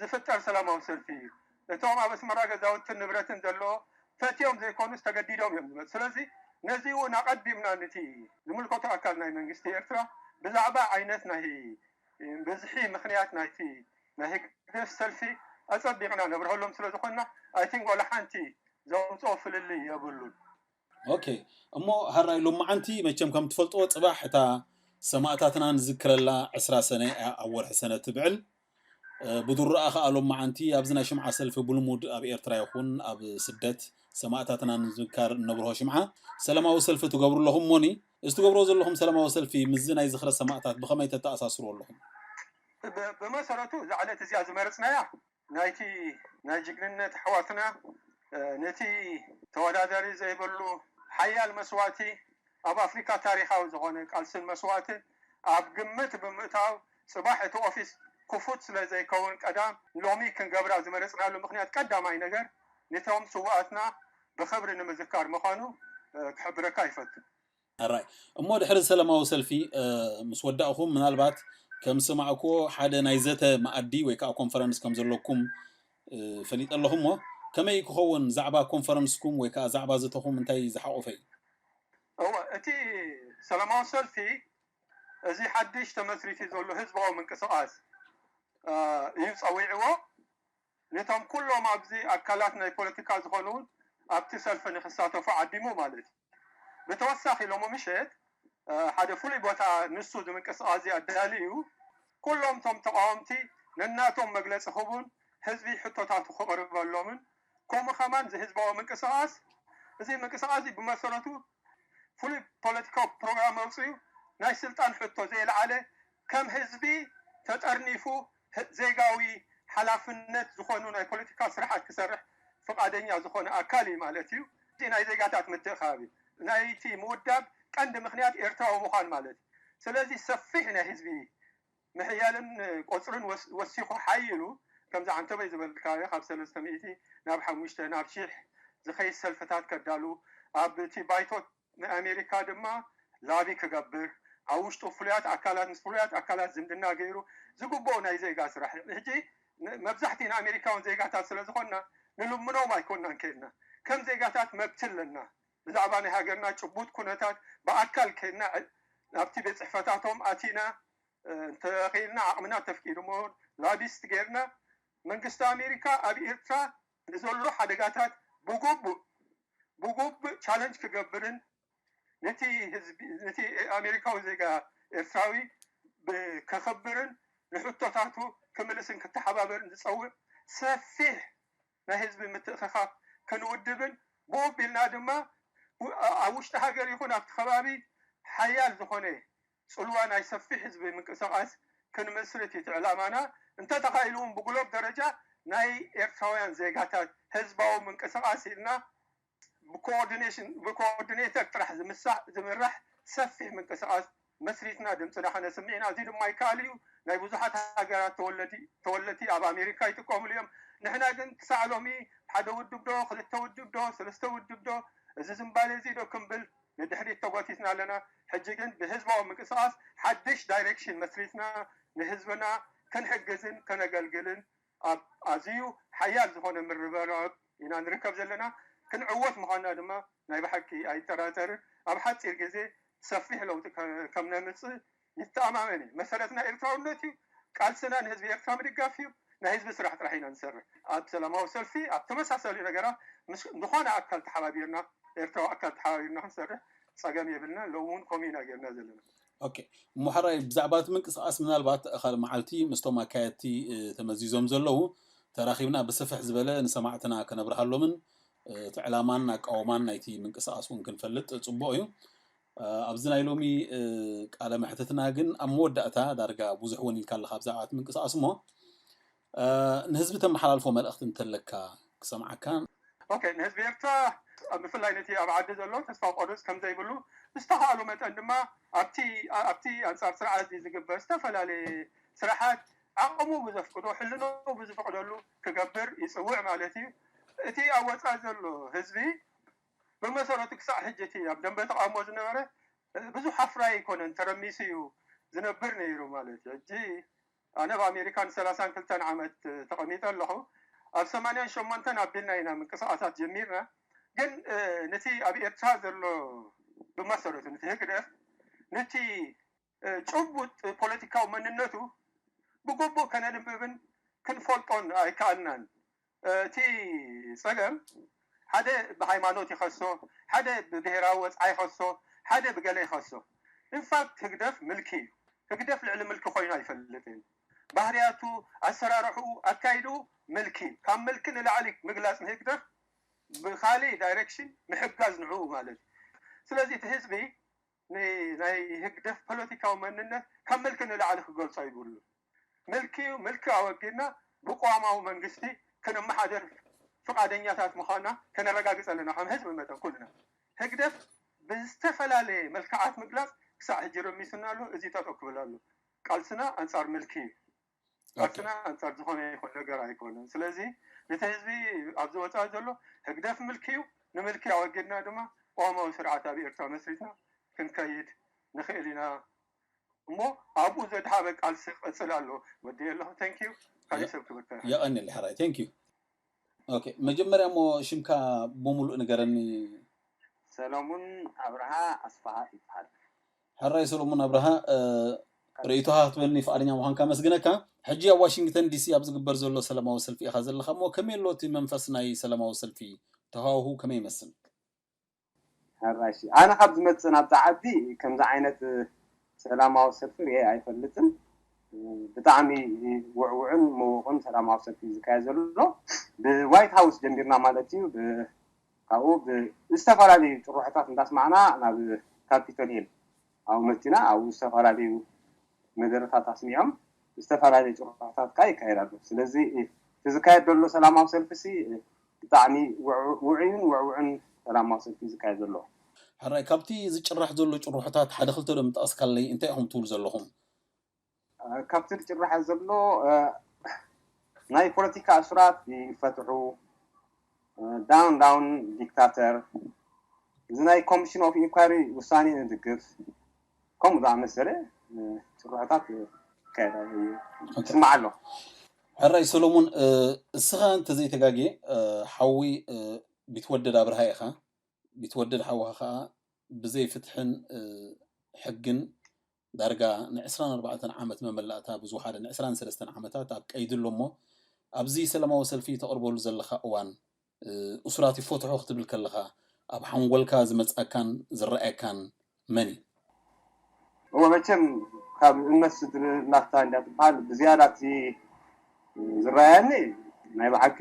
ዝፍጠር ሰላማዊ ሰልፊ እዩ። እቶም ኣብ ኣስመራ ገዛውትን ንብረትን ዘለዎ ፈትዮም ዘይኮኑስ ተገዲዶም እዮም ዝመፁ። ስለዚ ነዚ እውን ኣቐዲምና ነቲ ዝምልከቶ ኣካል ናይ መንግስቲ ኤርትራ ብዛዕባ ዓይነት ናይ ብዝሒ ምክንያት ናይቲ ናይ ህግደፍ ሰልፊ ኣፀቢቕና ነብርሀሎም ስለ ዝኾንና ኣይቲንክ ዋላ ሓንቲ ዘውፅኦ ፍልልይ የብሉን። ኦኬ፣ እሞ ሀራይ ሎማዓንቲ መቸም ከም ትፈልጥዎ ፅባሕ እታ ሰማእታትና ንዝክረላ ዕስራ ሰነ እያ ኣብ ወርሒ ሰነ ትብዕል። ብድሩኣ ከኣ ሎማዓንቲ ኣብዚ ናይ ሽምዓ ሰልፊ ብልሙድ ኣብ ኤርትራ ይኹን ኣብ ስደት ሰማእታትና ንምዝካር እነብርሆ ሽምዓ ሰላማዊ ሰልፊ ትገብሩ ኣለኹም እሞኒ፣ እዚ ትገብርዎ ዘለኹም ሰላማዊ ሰልፊ ምስዚ ናይ ዝኽረ ሰማእታት ብኸመይ ተተኣሳስርዎ ኣለኹም? ብመሰረቱ እዛ ዕለት እዚኣ ዝመረፅናያ ናይቲ ናይ ጅግንነት ኣሕዋትና ነቲ ተወዳዳሪ ዘይብሉ ሓያል መስዋእቲ ኣብ ኣፍሪካ ታሪካዊ ዝኾነ ቃልስን መስዋእትን ኣብ ግምት ብምእታው ፅባሕ እቲ ኦፊስ ክፉት ስለ ዘይከውን ቀዳም ሎሚ ክንገብራ ዝመረፅናሉ ምክንያት ቀዳማይ ነገር ነቶም ስውኣትና ብክብሪ ንምዝካር ምዃኑ ክሕብረካ ይፈቱ። ኣራይ እሞ ድሕሪ ሰላማዊ ሰልፊ ምስ ወዳእኹም ምናልባት ከም ዝሰማዕክዎ ሓደ ናይ ዘተ መኣዲ ወይ ከዓ ኮንፈረንስ ከም ዘለኩም ፈሊጠ ኣለኹ እሞ ከመይ ክኸውን ዛዕባ ኮንፈረንስኩም ወይ ከዓ ዛዕባ ዘተኹም እንታይ ዝሓቆፈ እዩ? እወ እቲ ሰላማዊ ሰልፊ እዚ ሓድሽ ተመስሪቱ ዘሎ ህዝባዊ ምንቅስቃስ እዩ ፀዊዕዎ። ነቶም ኩሎም ኣብዚ ኣካላት ናይ ፖለቲካ ዝኾኑ እውን ኣብቲ ሰልፊ ንክሳተፉ ዓዲሙ ማለት እዩ። ብተወሳኺ ሎሚ ምሸት ሓደ ፍሉይ ቦታ ንሱ እዚ ምንቅስቃስ እዚ ኣዳልዩ ኩሎም እቶም ተቃወምቲ ነናቶም መግለፂ ክህቡን ህዝቢ ሕቶታቱ ክቕርበሎምን ከምኡ ከማን እዚ ህዝባዊ ምንቅስቃስ እዚ ምንቅስቃስ እዚ ብመሰረቱ ፍሉይ ፖለቲካዊ ፕሮግራም ኣውፅኡ ናይ ስልጣን ሕቶ ዘየልዓለ ከም ህዝቢ ተጠርኒፉ ዜጋዊ ሓላፍነት ዝኾኑ ናይ ፖለቲካ ስራሓት ክሰርሕ ፍቃደኛ ዝኾነ ኣካል እዩ ማለት እዩ። እቲ ናይ ዜጋታት ምትእኻብ እዩ። ናይቲ ምውዳብ ቀንዲ ምክንያት ኤርትራዊ ምዃን ማለት እዩ። ስለዚ ሰፊሕ ናይ ህዝቢ ምሕያልን ቆፅርን ወሲኹ ሓይሉ ከምዚ ዓንተበይ ዝበልካዮ ካብ ሰለስተ ሚእቲ ናብ ሓሙሽተ ናብ ሺሕ ዝኸይድ ሰልፍታት ከዳሉ ኣብ እቲ ባይቶ ናይ ኣሜሪካ ድማ ላቢ ክገብር ኣብ ውሽጡ ፍሉያት ኣካላት ምስ ፍሉያት ኣካላት ዝምድና ገይሩ ዝግብኦ ናይ ዜጋ ስራሕ ሕጂ መብዛሕቲ ንኣሜሪካውን ዜጋታት ስለ ዝኾንና ንልምኖም ኣይኮንናን ከይድና ከም ዜጋታት መብቲ ኣለና ብዛዕባ ናይ ሃገርና ጭቡጥ ኩነታት ብኣካል ከይድና ኣብቲ ቤት ፅሕፈታቶም ኣቲና እንተኽኢልና ዓቕምና ተፍቂድሞ ላቢስት ገይርና መንግስቲ ኣሜሪካ ኣብ ኤርትራ ንዘሎ ሓደጋታት ብጉቡእ ብጉቡእ ቻለንጅ ክገብርን ነቲ ህዝቢ ነቲ ኣሜሪካዊ ዜጋ ኤርትራዊ ከኸብርን ንሕቶታቱ ክምልስን ክተሓባበርን ዝፀውዕ ሰፊሕ ናይ ህዝቢ ምትእኽኻብ ክንውድብን ብኡ ኣቢልና ድማ ኣብ ውሽጢ ሃገር ይኹን ኣብቲ ከባቢ ሓያል ዝኾነ ፅልዋ ናይ ሰፊሕ ህዝቢ ምንቅስቃስ ክንምስርት እዩ እቲ ዕላማና። እንተተኻኢሉ እውን ብግሎብ ደረጃ ናይ ኤርትራውያን ዜጋታት ህዝባዊ ምንቅስቃስ ኢልና ብኮኦርዲኔሽን ብኮኦርዲኔተር ጥራሕ ዝምራሕ ሰፊሕ ምንቅስቃስ መስሪትና ድምፅና ከነስምዕ ኢና። እዚ ድማ ይከኣል እዩ። ናይ ብዙሓት ሃገራት ተወለድቲ ኣብ ኣሜሪካ ይጥቀምሉ እዮም። ንሕና ግን ክሳዕ ሎሚ ሓደ ውድብ ዶ ክልተ ውድብ ዶ ሰለስተ ውድብ ዶ እዚ ዝምባሌ እዚ ዶ ክንብል ንድሕሪት ተጎቲትና ኣለና። ሕጂ ግን ብህዝባዊ ምንቅስቃስ ሓድሽ ዳይሬክሽን መስሪትና ንህዝብና ክንሕግዝን ከነገልግልን ኣብ ኣዝዩ ሓያል ዝኾነ ምርብራብ ኢና ንርከብ ዘለና። ክንዕወት ምዃንና ድማ ናይ ብሓቂ ኣይጠራጠርን። ኣብ ሓፂር ግዜ ሰፊሕ ለውጢ ከም ነምፅእ ይተኣማመን እዩ። መሰረትና ኤርትራውነት እዩ። ቃልስና ንህዝቢ ኤርትራ ምድጋፍ እዩ። ናይ ህዝቢ ስራሕ ጥራሕ ኢና ንሰርሕ። ኣብ ሰላማዊ ሰልፊ ኣብ ተመሳሰሊ ነገራት ምስ ዝኾነ ኣካል ተሓባቢርና ኤርትራዊ ኣካል ተሓባቢርና ክንሰርሕ ፀገም የብልና። ሎሚ እውን ከምኡ ኢና ጌርና ዘለና። ኦኬ እሞ ሕራይ ብዛዕባ እቲ ምንቅስቃስ ምናልባት እኻል መዓልቲ ምስቶም ኣካየድቲ ተመዚዞም ዘለዉ ተራኺብና ብስፍሕ ዝበለ ንሰማዕትና ከነብርሃሎምን እቲ ዕላማን ኣቃውማን ናይቲ ምንቅስቃስ እውን ክንፈልጥ ፅቡቅ እዩ። ኣብዚ ናይ ሎሚ ቃለ መሕትትና ግን ኣብ መወዳእታ ዳርጋ ብዙሕ እውን ኢልካ ኣለካ ብዛዕባ እቲ ምንቅስቃስ እሞ ንህዝቢ ተመሓላልፎ መልእክቲ እንተለካ ክሰምዓካ። ኦኬ ንህዝቢ ኤርትራ ብፍላይ ነቲ ኣብ ዓዲ ዘሎ ተስፋ ቆርፅ ከምዘይብሉ ብዝተኻእሉ መጠን ድማ ኣብቲ ኣብቲ ኣንፃር ስርዓት እዚ ዝግበር ዝተፈላለየ ስራሓት ዓቕሙ ብዘፍቅዶ ሕልኖ ብዝፈቅደሉ ክገብር ይፅውዕ ማለት እዩ። እቲ ኣብ ወፃኢ ዘሎ ህዝቢ ብመሰረቱ ክሳዕ ሕጂ እቲ ኣብ ደንበ ተቃውሞ ዝነበረ ብዙሕ ኣፍራይ ኣይኮነን ተረሚሱ እዩ ዝነብር ነይሩ ማለት እዩ። ሕጂ ኣነ ኣብ ኣሜሪካ ንሰላሳን ክልተን ዓመት ተቐሚጠ ኣለኹ። ኣብ ሰማንያን ሸሞንተን ኣቢልና ኢና ምንቅስቃሳት ጀሚርና። ግን ነቲ ኣብ ኤርትራ ዘሎ ብመሰረቱ ነቲ ህግደፍ ነቲ ጭቡጥ ፖለቲካዊ መንነቱ ብግቡእ ከነንብብን ክንፈልጦን ኣይከኣልናን። እቲ ጸገም ሓደ ብሃይማኖት ይኸሶ፣ ሓደ ብብሄራዊ ወጽዓ ይኸሶ፣ ሓደ ብገለ ይኸሶ። ኢንፋክት ህግደፍ ምልኪ እዩ። ህግደፍ ልዕሊ ምልኪ ኮይኑ ኣይፈልጥን። ባህርያቱ፣ ኣሰራርሕኡ፣ ኣካይድኡ ምልኪ እዩ። ካብ ምልኪ ንላዕሊ ምግላፅ ንህግደፍ ብካሊእ ዳይሬክሽን ምሕጋዝ ንዕኡ ማለት እዩ። ስለዚ እቲ ህዝቢ ን- ናይ ህግደፍ ፖለቲካዊ መንነት ካብ ምልኪ ንላዕሊ ክገልጾ ይብሉ። ምልኪ እዩ፣ ምልኪ ኣወጊድና ብቅዋማዊ መንግስቲ ክንመሓደር ፍቓደኛታት ምዃንና ከነረጋግጽ ኣለና። ከም ህዝቢ መጠን ኩልና ህግደፍ ብዝተፈላለየ መልክዓት ምግላጽ ክሳዕ ሕጂ ረሚሱና ኣሎ። እዚ ጠጠው ክብል ኣሎ። ቃልስና ኣንጻር ምልኪ እዩ። ቃልስና ኣንጻር ዝኾነ ይኹን ነገር ኣይኮነን። ስለዚ ነቲ ህዝቢ ኣብዚ ወጻኢ ዘሎ ህግደፍ ምልኪ እዩ። ንምልኪ ኣወጊድና ድማ ቅዋማዊ ስርዓት ኣብ ኤርትራ መስሪትና ክንከይድ ንኽእል ኢና። እሞ ኣብኡ ዘድሃበ ቃልሲ ክቐጽል ኣሎ። ወዲ ኣለኹ። Thank you። ካልእ ሰብ ክብርካ። የቐንየለይ ሕራይ። Thank you። ኦኬ፣ መጀመርያ እሞ ሽምካ ብምሉእ ንገረኒ። ሰሎሙን ኣብርሃ ኣስፍሃ ይበሃል። ሕራይ ሰሎሙን ኣብርሃ፣ እ፣ ርእይቶኻ ክትበልኒ ፍቓደኛ ምዃንካ ኣመስግነካ። ሕጂ ኣብ ዋሽንግተን ዲሲ ኣብ ዝግበር ዘሎ ሰላማዊ ሰልፊ ኢኻ ዘለኻ እሞ ከመይ ኣሎ እቲ መንፈስ ናይ ሰላማዊ ሰልፊ? ተሃዋሁ ከመይ ይመስል? ሕራይ፣ እሺ። ኣነ ካብ ዝመጽእ ናብዛ ዓዲ ከምዚ ዓይነት ሰላማዊ ሰልፊ ርእየ ኣይፈልጥን። ብጣዕሚ ውዕውዕን ምዉቕን ሰላማዊ ሰልፊ እዩ ዝካየድ ዘሎ። ብዋይት ሃውስ ጀሚርና ማለት እዩ። ብ-፣ ካብኡ ብዝተፈላለዩ ጭርሖታት እንዳስማዕና ናብ ካፒቶል ሂል ኣብኡ መጺና፣ ኣብኡ ዝተፈላለዩ መደረታት ኣስሚዖም ዝተፈላለዩ ጭርሖታት ከኣ ይካየድ ኣሎ። ስለዚ እቲ ዝካየድ ዘሎ ሰላማዊ ሰልፊ ሲ ብጣዕሚ ውዑ-፣ ውዑይን ውዕውዕን ሰላማዊ ሰልፊ እዩ ዝካየድ ዘሎ። ሕራይ፣ ካብቲ ዝጭራሕ ዘሎ ጭርሖታት ሓደ ክልተ ዶ ምጠቐስካለይ? እንታይ ኢኹም ትብሉ ዘለኹም? እ፣ ካብቲ ዝጭራሕ ዘሎ፣ እ፣ ናይ ፖለቲካ እሱራት ይፈትሑ፣ እ፣ ዳውን ዳውን ዲክታተር፣ እዚ ናይ ኮሚሽን ኦፍ ኢንኳሪ ውሳኔ ንድግፍ፣ ከምኡ ዝኣመሰለ፣ እ፣ ጭርሖታት ይካየድ ኣሎ፣ ኦኬ። ይስማዕ ኣሎ። ሕራይ ሰሎሙን፣ እ፣ እስኻ እንተዘይተጋግየ፣ እ፣ ሓዊ፣ እ፣ ቢትወደድ ኣብርሃ ኢኻ። ቢትወደድ ሓውኻ ኸኣ ብዘይ ፍትሕን፣ እ፣ ሕግን ዳርጋ ንዕስራን ኣርባዕተን ዓመት መመላእታ ብዝወሓደ ንዕስራን ሰለስተን ዓመታት ኣብ ቀይዲ ኣሎ እሞ፣ ኣብዚ ሰላማዊ ሰልፊ ተቕርበሉ ዘለኻ እዋን፣ እ፣ እሱራት ይፈትሑ ክትብል ከለኻ፣ ኣብ ሓንጎልካ ዝመጽኣካን ዝረኣየካን መን እዩ? እወ፣ መቸም ካብ እምነት ስድሪ ላፍታ እንዳ ትበሃል ብዝያዳ እቲ ዝረኣየኒ ናይ ብሓቂ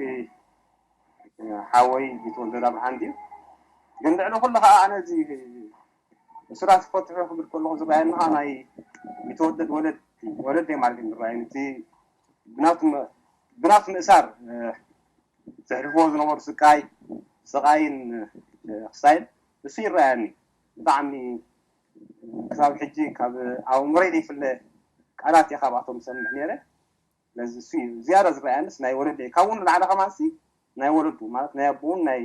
ሓወይ ቢትወደድ ኣብርሃ እንድዩ። ግን ልዕሊ ኩሉ ከዓ ኣነ እዚ እሱራት ክፈትሑ ክብል ከለኹ ዝረኣየኒ ከዓ ናይ ቢትወደድ ወለድ፣ ወለደይ ማለት እዩ ዝረኣየኒ። እቲ ብናቱ መ-፣ ብናቱ ምእሳር፣ እ፣ ዘሕልፍዎ ዝነበሩ ስቃይ፣ ስቃይን፣ እ፣ ክሳይን እሱ ይረኣየኒ። ብጣዕሚ ክሳብ ሕጂ ካብ ኣእምሮይ ዘይፍለ ቃላት እየ ካብኣቶም ዝሰምዕ ነይረ። ስለዚ እሱ እዩ ዝያዳ ዝረኣየንስ ናይ ወለደይ። ካብኡ ንላዕሊ ከማንሲ ናይ ወለዱ፣ ማለት ናይ ኣቦኡን ናይ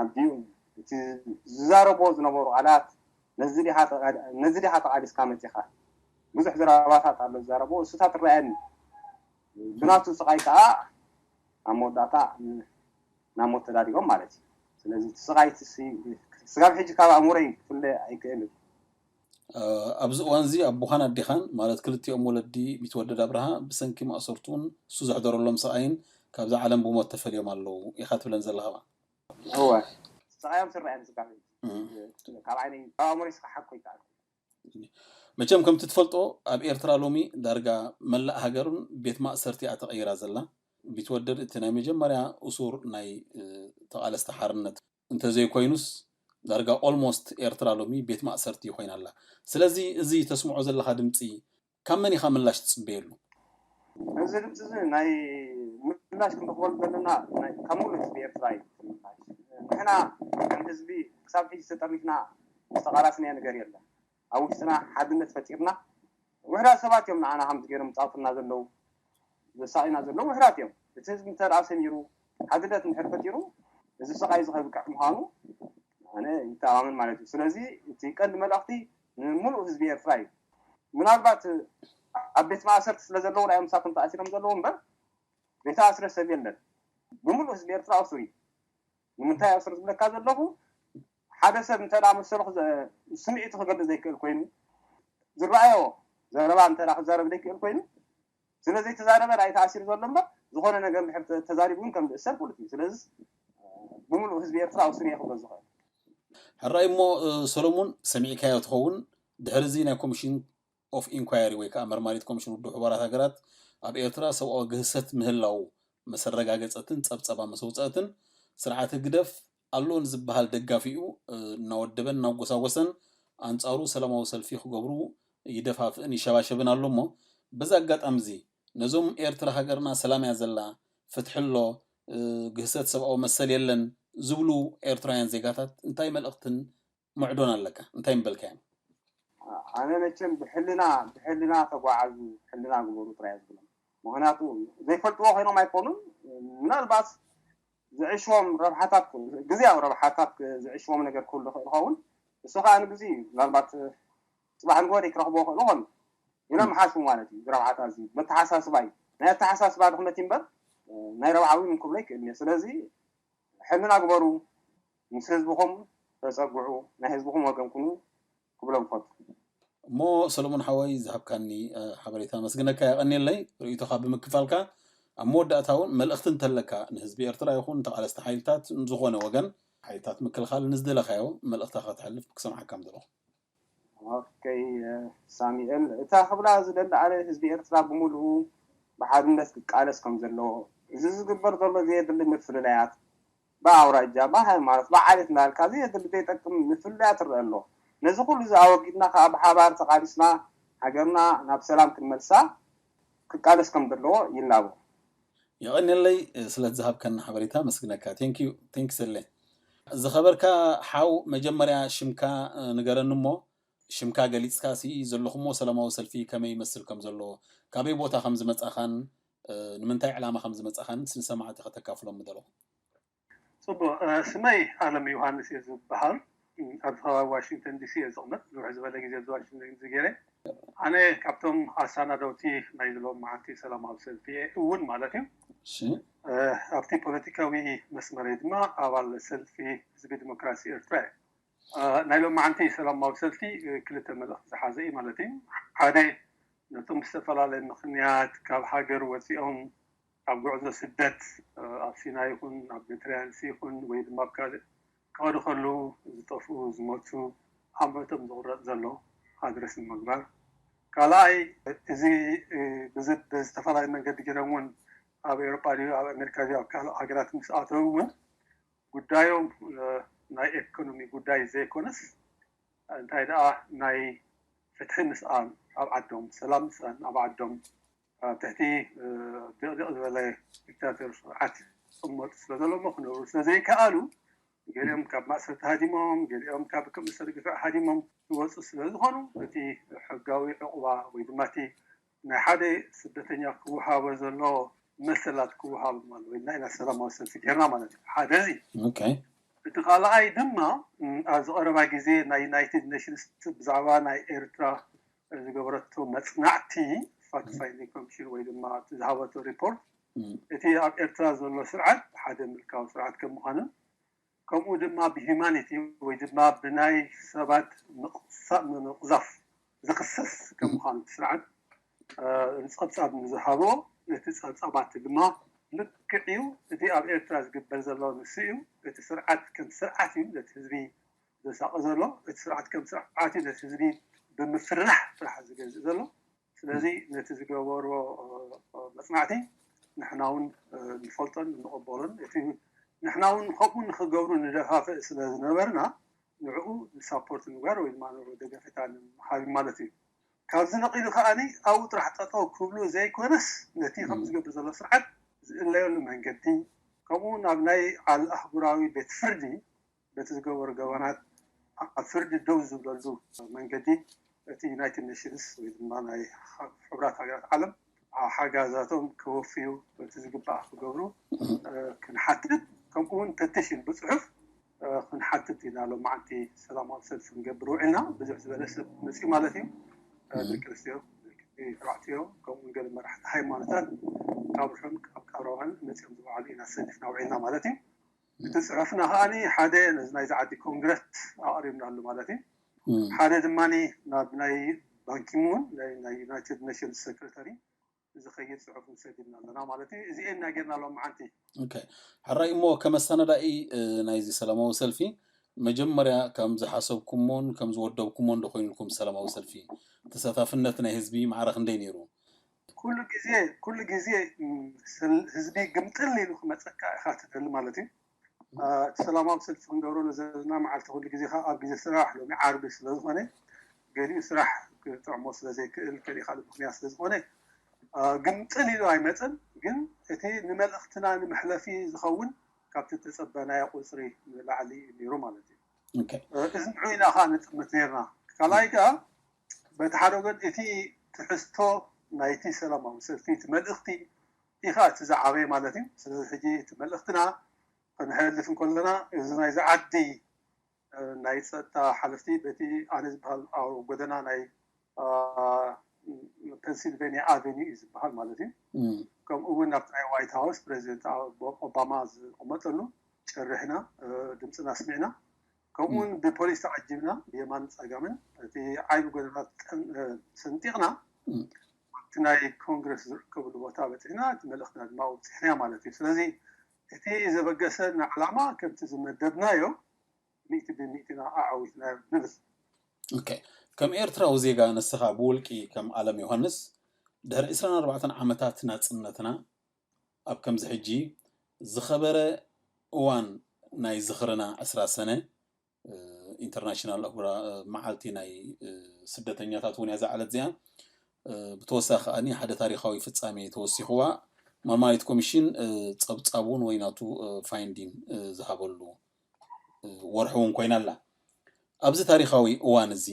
ኣዲኡን፣ እቲ ዝዛረብዎ ዝነበሩ ቃላት፣ ነዚ ዲኻ ተቓ-፣ ነዚ ዲኻ ተቓሊስካ መጺኻ? ብዙሕ ዘረባታት ኣሎ ዝዛረብዎ፣ እሱታት ትረኣየኒ። ብናቱ ስቓይ ከኣ ኣብ መወዳእታ ን-፣ ናብ ሞት ተዳሪጎም ማለት እዩ። ስለዚ እቲ ስቓይ እቲ ሲ-፣ ስጋብ ሕጂ ካብ ኣእምሮይ ክፍለ ኣይክእልን። እ፣ ኣብዚ እዋን እዚ ኣቦኻን ኣዴኻን፣ ማለት ክልቲኦም ወለዲ ቢትወደድ ኣብርሃ፣ ብሰንኪ ማእሰርቱን እሱ ዘሕደረሎም ስቓይን ካብዛ ዓለም ብሞት ተፈልዮም ኣለዉ ኢኻ ትብለን ዘለኻ? እወ። ስቓዮም ዝረኣየኒ ስጋብ ሕጂ። እም። ካብ ዓይነይ፣ ካብ ኣእምሮይ ክሓኮ ይከኣል። መቸም ከምቲ ትፈልጦ ኣብ ኤርትራ ሎሚ ዳርጋ መላእ ሃገርን ቤት ማእሰርቲ እያ ተቐይራ ዘላ። ቢትወደድ እቲ ናይ መጀመርያ እሱር ናይ፣ እ፣ ተቓለስቲ ሓርነት እንተዘይኮይኑስ ዳርጋ ኦልሞስት ኤርትራ ሎሚ ቤት ማእሰርቲ ኮይና ኣላ። ስለዚ እዚ ተስምዖ ዘለኻ ድምፂ ካብ መን ኢኻ ምላሽ ትጽበየሉ? እዚ ድምፂ እዚ ናይ ምላሽ ክንረኽበሉ ዘለና ናይ ካብ ሙሉእ ህዝቢ ኤርትራ እዩ እቲ ምላሽ። ንሕና ከም ህዝቢ ክሳብ ሕጂ ተጠርኒፍና ዝተቓላስናዮ ነገር የለን። ኣብ ውሽጥና ሓድነት ፈጢርና፣ ውሕዳት ሰባት እዮም ንዓና ከምዚ ገይሮም ዝጻወቱልና ዘለዉ፣ ዘሳቕዩና ዘለዉ ውሕዳት እዮም። እቲ ህዝቢ እንተ ደኣ ሰሚሩ፣ ሓድነት እንድሕር ፈጢሩ፣ እዚ ስቓይ እዚ ከብቅዕ ምዃኑ ኣነ ይተኣማመን ማለት እዩ። ስለዚ እቲ ቀንዲ መልእኽቲ ንምሉእ ህዝቢ ኤርትራ እዩ። ምናልባት ኣብ ቤት ማእሰርቲ ስለ ዘለዉ ዳዮም ንሳቶም ተኣሲሮም ዘለዉ እምበር፣ ዘይተኣስረ ሰብ የለን። ብምሉእ ህዝቢ ኤርትራ እሱር እዩ። ንምንታይ እሱር ዝብለካ ዘለኹ፣ ሓደ ሰብ እንተ ደኣ መሰሉ ክዘ-፣ ስምዒቱ ክገልጽ ዘይክእል ኮይኑ፣ ዝረኣዮ ዘረባ እንተ ደኣ ክዛረብ ዘይክእል ኮይኑ፣ ስለ ዘይተዛረበ ደኣ እዩ ተኣሲሩ ዘሎ እምበር፣ ዝኾነ ነገር እንድሕር ተ-፣ ተዛሪቡ እውን ከም ዝእሰር ፍሉጥ እዩ። ስለዚ ብምሉእ ህዝቢ ኤርትራ እሱር እየ ክብሎ ዝኽእል። ሕራይ እሞ፣ እ፣ ሰሎሙን፣ ሰሚዕካዮ ትኸውን፣ ድሕሪ እዚ ናይ ኮሚሽን ኦፍ ኢንኳየሪ ወይ ከዓ መርማሪት ኮሚሽን ውድብ ሕቡራት ሃገራት ኣብ ኤርትራ ሰብኣዊ ግህሰት ምህላው መሰረጋገፀትን ፀብፀባ መሰውፀእትን ስርዓት ህግደፍ ኣሎ ንዝበሃል ደጋፊኡ እናወደበን እናጎሳጎሰን ኣንፃሩ ሰላማዊ ሰልፊ ክገብሩ ይደፋፍእን ይሸባሸብን ኣሎ እሞ በዚ ኣጋጣሚ እዚ ነዞም ኤርትራ ሃገርና ሰላም እያ ዘላ፣ ፍትሒ ኣሎ፣ ግህሰት ሰብኣዊ መሰል የለን ዝብሉ ኤርትራውያን ዜጋታት እንታይ መልእኽትን ምዕዶን ኣለካ? እንታይ ምበልካዮም? ኣነ መቸም ብሕልና ብሕልና ተጓዓዙ፣ ሕልና ግበሩ ጥራይ ዝብሎም። ምክንያቱ ዘይፈልጥዎ ኮይኖም ኣይኮኑን። ምናልባት ዝዕሽዎም ረብሓታት፣ ግዜያዊ ረብሓታት ዝዕሽዎም ነገር ክህሉ ይኽእል ይኸውን። እሱ ከዓ ንግዜ እዩ። ምናልባት ፅባሕ ንግሆ ክረኽቦ ይኽእል ይኾን ኢሎም ሓስቡ ማለት እዩ። ረብሓታት እዚ መተሓሳስባ እዩ። ናይ ኣተሓሳስባ ድኽመት እዩ እምበር ናይ ረብሓ እውን ክብሎ ይክእል እዩ። ስለዚ ሕልና ግበሩ፣ ምስ ህዝብኹም ተፀግዑ፣ ናይ ህዝብኹም ወገን ኩኑ ክብሎም ፈቱ። እሞ ሰሎሞን ሓወይ ዝሃብካኒ ሓበሬታ መስግነካ የቐንየለይ ርእይቶኻ ብምክፋልካ። ኣብ መወዳእታ እውን መልእኽቲ እንተለካ ንህዝቢ ኤርትራ ይኹን ንተቓለስቲ ሓይልታት ዝኾነ ወገን ሓይልታት ምክልኻል ንዝደለኻዮ መልእኽታ ከተሕልፍ ክሰምዓካ ምደለኹ። ኦከይ ሳሚኤል፣ እታ ክብላ ዝደሊ ኣነ ህዝቢ ኤርትራ ብምሉኡ ብሓድነት ክቃለስ ከም ዘለዎ፣ እዚ ዝግበር ዘሎ ዘየድሊ ምፍልላያት ብኣውራጃ፣ ብሃይማኖት፣ ብዓሌት እናበልካ ዘየድሊ ዘይጠቅም ምፍልላያት ይረአ ኣሎ። ነዚ ኩሉ እዚ ኣወጊድና ከዓ ብሓባር ተቓሊስና ሃገርና ናብ ሰላም ክንመልሳ ክቃለስ ከም ዘለዎ ይላቦ። የቐንየለይ ስለቲ ዝሃብካና ሓበሬታ መስግነካ። Thank you፣ thank you ሰሌ። ዝኸበርካ ሓው መጀመርያ ሽምካ ንገረኒ እሞ ሽምካ ገሊጽካ ሲ ዘለኹሞ ሰላማዊ ሰልፊ ከመይ ይመስል ከም ዘሎ ካበይ ቦታ ከም ዝመጻኻን ንምንታይ ዕላማ ከም ዝመጻኻን ንሰማዕቲ ከተካፍሎም ምደለኹ። ፅቡቅ፣ ስመይ ኣለም ዮሃንስ እየ ዝበሃል። ኣብዚ ከባቢ ዋሽንግተን ዲሲ እየ ዝቕመጥ። ንውሕ ዝበለ ግዜ ኣብዚ ዋሽንግተን ዲሲ ገይረ። ኣነ ካብቶም ኣሳናደውቲ ናይ ዝሎም መዓልቲ ሰላማዊ ሰልፊ እየ እውን ማለት እዩ። ኣብቲ ፖለቲካዊ መስመረይ ድማ ኣባል ሰልፊ ህዝቢ ዲሞክራሲ ኤርትራ እየ። ናይ ሎም መዓልቲ ሰላማዊ ሰልፊ ክልተ መልእኽቲ ዝሓዘ እዩ ማለት እዩ። ሓደ ነቶም ብዝተፈላለየ ምኽንያት ካብ ሃገር ወፂኦም ኣብ ጉዕዞ ስደት ኣብ ሲና ይኹን ኣብ ሜትራያንስ ይኹን ወይ ድማ ኣብ ካልእ ክኸዱ ከለዉ ዝጠፍኡ ዝሞቱ ኣምዕቶም ዝቑረፅ ዘሎ ኣድረስ ንምግባር። ካልኣይ እዚ ብዝተፈላለየ መንገዲ ገይሮም እውን ኣብ ኤውሮጳ ድዩ ኣብ ኣሜሪካ ድዩ ኣብ ካልእ ሃገራት ምስ ኣተዉ እውን ጉዳዮም ናይ ኤኮኖሚ ጉዳይ ዘይኮነስ እንታይ ደኣ ናይ ፍትሒ ምስኣን ኣብ ዓዶም ሰላም ምስኣን ኣብ ዓዶም ኣብ ትሕቲ ድቕድቕ ዝበለ ዲክታተር ስርዓት ዝቕመጡ ስለ ዘሎ እሞ ክነብሩ ስለ ዘይከኣሉ ገሊኦም ካብ ማእሰርቲ ሃዲሞም ገሊኦም ካብ ክምእሰር ግፍዕ ሃዲሞም ዝወፁ ስለ ዝኾኑ እቲ ሕጋዊ ዕቑባ ወይ ድማ እቲ ናይ ሓደ ስደተኛ ክወሃቦ ዘሎ መሰላት ክወሃቦም ኣለዎ ኢልና ኢና ሰላማዊ ሰልፊ ጌርና ማለት እዩ። ሓደ እዚ። እቲ ካልኣይ ድማ ኣብዚ ቀረባ ግዜ ናይ ዩናይትድ ኔሽንስ ብዛዕባ ናይ ኤርትራ ዝገበረቶ መፅናዕቲ ፋክት ፋይንዲንግ ኮሚሽን ወይ ድማ ዝሃበቶ ሪፖርት እቲ ኣብ ኤርትራ ዘሎ ስርዓት ሓደ ምልካዊ ስርዓት ከም ምዃኑን ከምኡ ድማ ብሂማኒቲ ወይ ድማ ብናይ ሰባት ምቕዛፍ ዝኽሰስ ከም ምዃኑ እቲ ስርዓት ጸብጻብ ንዝሃቦ ነቲ ጸብጻባት ድማ ልክዕ እዩ። እቲ ኣብ ኤርትራ ዝግበር ዘሎ ንሱ እዩ። እቲ ስርዓት ከም ስርዓት እዩ ነቲ ህዝቢ ዘሳቂ ዘሎ። እቲ ስርዓት ከም ስርዓት እዩ ነቲ ህዝቢ ብምፍርራሕ ጥራሕ ዝገዝእ ዘሎ። ስለዚ ነቲ ዝገበሮ መፅናዕቲ ንሕና እውን ንፈልጦን ንቕበሎን እቲ ንሕና እውን ከምኡ ንክገብሩ ንደፋፍእ ስለ ዝነበርና ንዕኡ ንሳፖርት ምግባር ወይ ድማ ንዕኡ ደገፌታ ንምሃብ ማለት እዩ። ካብዚ ነቒሉ ከዓኒ ኣብኡ ጥራሕ ጠጠው ክብሉ ዘይኮነስ ነቲ ከም ዝገብር ዘሎ ስርዓት ዝእለየሉ መንገዲ ከምኡ ናብ ናይ ኣህጉራዊ ቤት ፍርዲ በቲ ዝገበሩ ገበናት ኣብ ፍርዲ ደው ዝብለሉ መንገዲ እቲ ዩናይትድ ኔሽንስ ወይ ድማ ናይ ሕቡራት ሃገራት ዓለም ሓጋዛቶም ከወፍዩ እቲ ዝግባእ ክገብሩ ክንሓትት ከምኡ እውን ፐቲሽን ብፅሑፍ ክንሓትት ኢና ሎም መዓልቲ ሰላማዊ ሰልፊ ክንገብር ውዒልና ብዙሕ ዝበለ ሰብ መፅኡ ማለት እዩ። ደቂ ኣንስትዮ ደቂ ተባዕትዮ ከምኡ እውን ገለ መራሕቲ ሃይማኖታት ካብ ርሑን ካብ ቀረባን መፅኦም ዝወዓሉ ኢና ሰሊፍና ውዒልና ማለት እዩ። እቲ ፅሑፍና ከዓኒ ሓደ ነዚ ናይዚ ዓዲ ኮንግረስ ኣቕሪብናሉ ማለት እዩ። ሓደ ድማ ናብ ናይ ባንኪሙን ናይ ዩናይትድ ኔሽንስ ሴክሬታሪ ዝኸይድ ፅሑፍ ንሰዲድና ኣለና ማለት እዩ። እዚኤን ኢና ጌርና ሎም መዓልቲ። ሕራይ እሞ ከመሰናዳኢ ናይዚ ሰላማዊ ሰልፊ መጀመርያ ከም ዝሓሰብኩሞን ከም ዝወደብኩሞን ዶ ኮይኑልኩም ሰላማዊ ሰልፊ? ተሳታፍነት ናይ ህዝቢ ማዕረ ክንደይ ነይሩ? ኩሉ ግዜ ኩሉ ግዜ ህዝቢ ግምጥል ኢሉ ክመፀካ ኢካ ትደሊ ማለት እዩ። እቲ ሰላማዊ ሰልፊ ክንገብረሉ ዘለና መዓልቲ ኩሉ ግዜ ከዓ ኣብ ግዜ ስራሕ ሎሚ ዓርቢ ስለዝኮነ ገሊኡ ስራሕ ክጥዕሞ ስለዘይክእል ገሊኡ ካልእ ምክንያት ስለዝኮነ ግምጥል ኢሉ ኣይመፅን። ግን እቲ ንመልእክትና ንመሕለፊ ዝኸውን ካብቲ ተፀበናዮ ቁፅሪ ንላዕሊ ነይሩ ማለት እዩ። እዚ ንዑ ኢና ከዓ ንጥምት ነርና። ካልኣይ ከዓ በቲ ሓደ ወገን እቲ ትሕዝቶ ናይቲ ሰላማዊ ሰልፊ እቲ መልእክቲ ኢኻ እቲ ዝዓበየ ማለት እዩ። ስለዚ ሕጂ እቲ መልእክትና ከነሕልፍ እንከለና እዚ ናይዚ ዓዲ ናይ ፀጥታ ሓለፍቲ በቲ ኣነ ዝበሃል ኣብ ጎደና ናይ ፔንሲልቬኒያ ኣቨኒ እዩ ዝበሃል ማለት እዩ። ከምኡ እውን ኣብቲ ናይ ዋይት ሃውስ ፕሬዚደንት ኦባማ ዝቕመጠሉ ጨርሕና ድምፅና ኣስሚዕና ከምኡውን ብፖሊስ ተዓጂብና ብየማን ፀጋምን እቲ ዓይቢ ጎደና ሰንጢቕና ኣብቲ ናይ ኮንግረስ ዝርከብሉ ቦታ በፂሕና እቲ መልእክትና ድማ ኣውፅሕናዮ ማለት እዩ። ስለዚ እቲ ዘበገሰና ዕላማ ከምቲ ዝመደብናዮ ሚእቲ ብሚእቲ ኢና ኣዓዊትናዮ ንብል። ከም ኤርትራዊ ዜጋ ንስኻ ብውልቂ ከም ኣለም ዮሃንስ ድሕሪ ዕስራን ኣርባዕተን ዓመታት ናጽነትና ኣብ ከምዚ ሕጂ ዝኸበረ እዋን ናይ ዝኽርና ዕስራ ሰነ ኢንተርናሽናል ኣህጉራ መዓልቲ ናይ ስደተኛታት እውን እያ ዝዓለት እዚኣ። ብተወሳኺ ከኣ ሓደ ታሪኻዊ ፍጻሜ ተወሲኽዋ ማማሪት ኮሚሽን ጸብጻብ እውን ወይ ናቱ ፋይንዲን ዝሃበሉ ወርሒ እውን ኮይና ኣላ። ኣብዚ ታሪኻዊ እዋን እዚ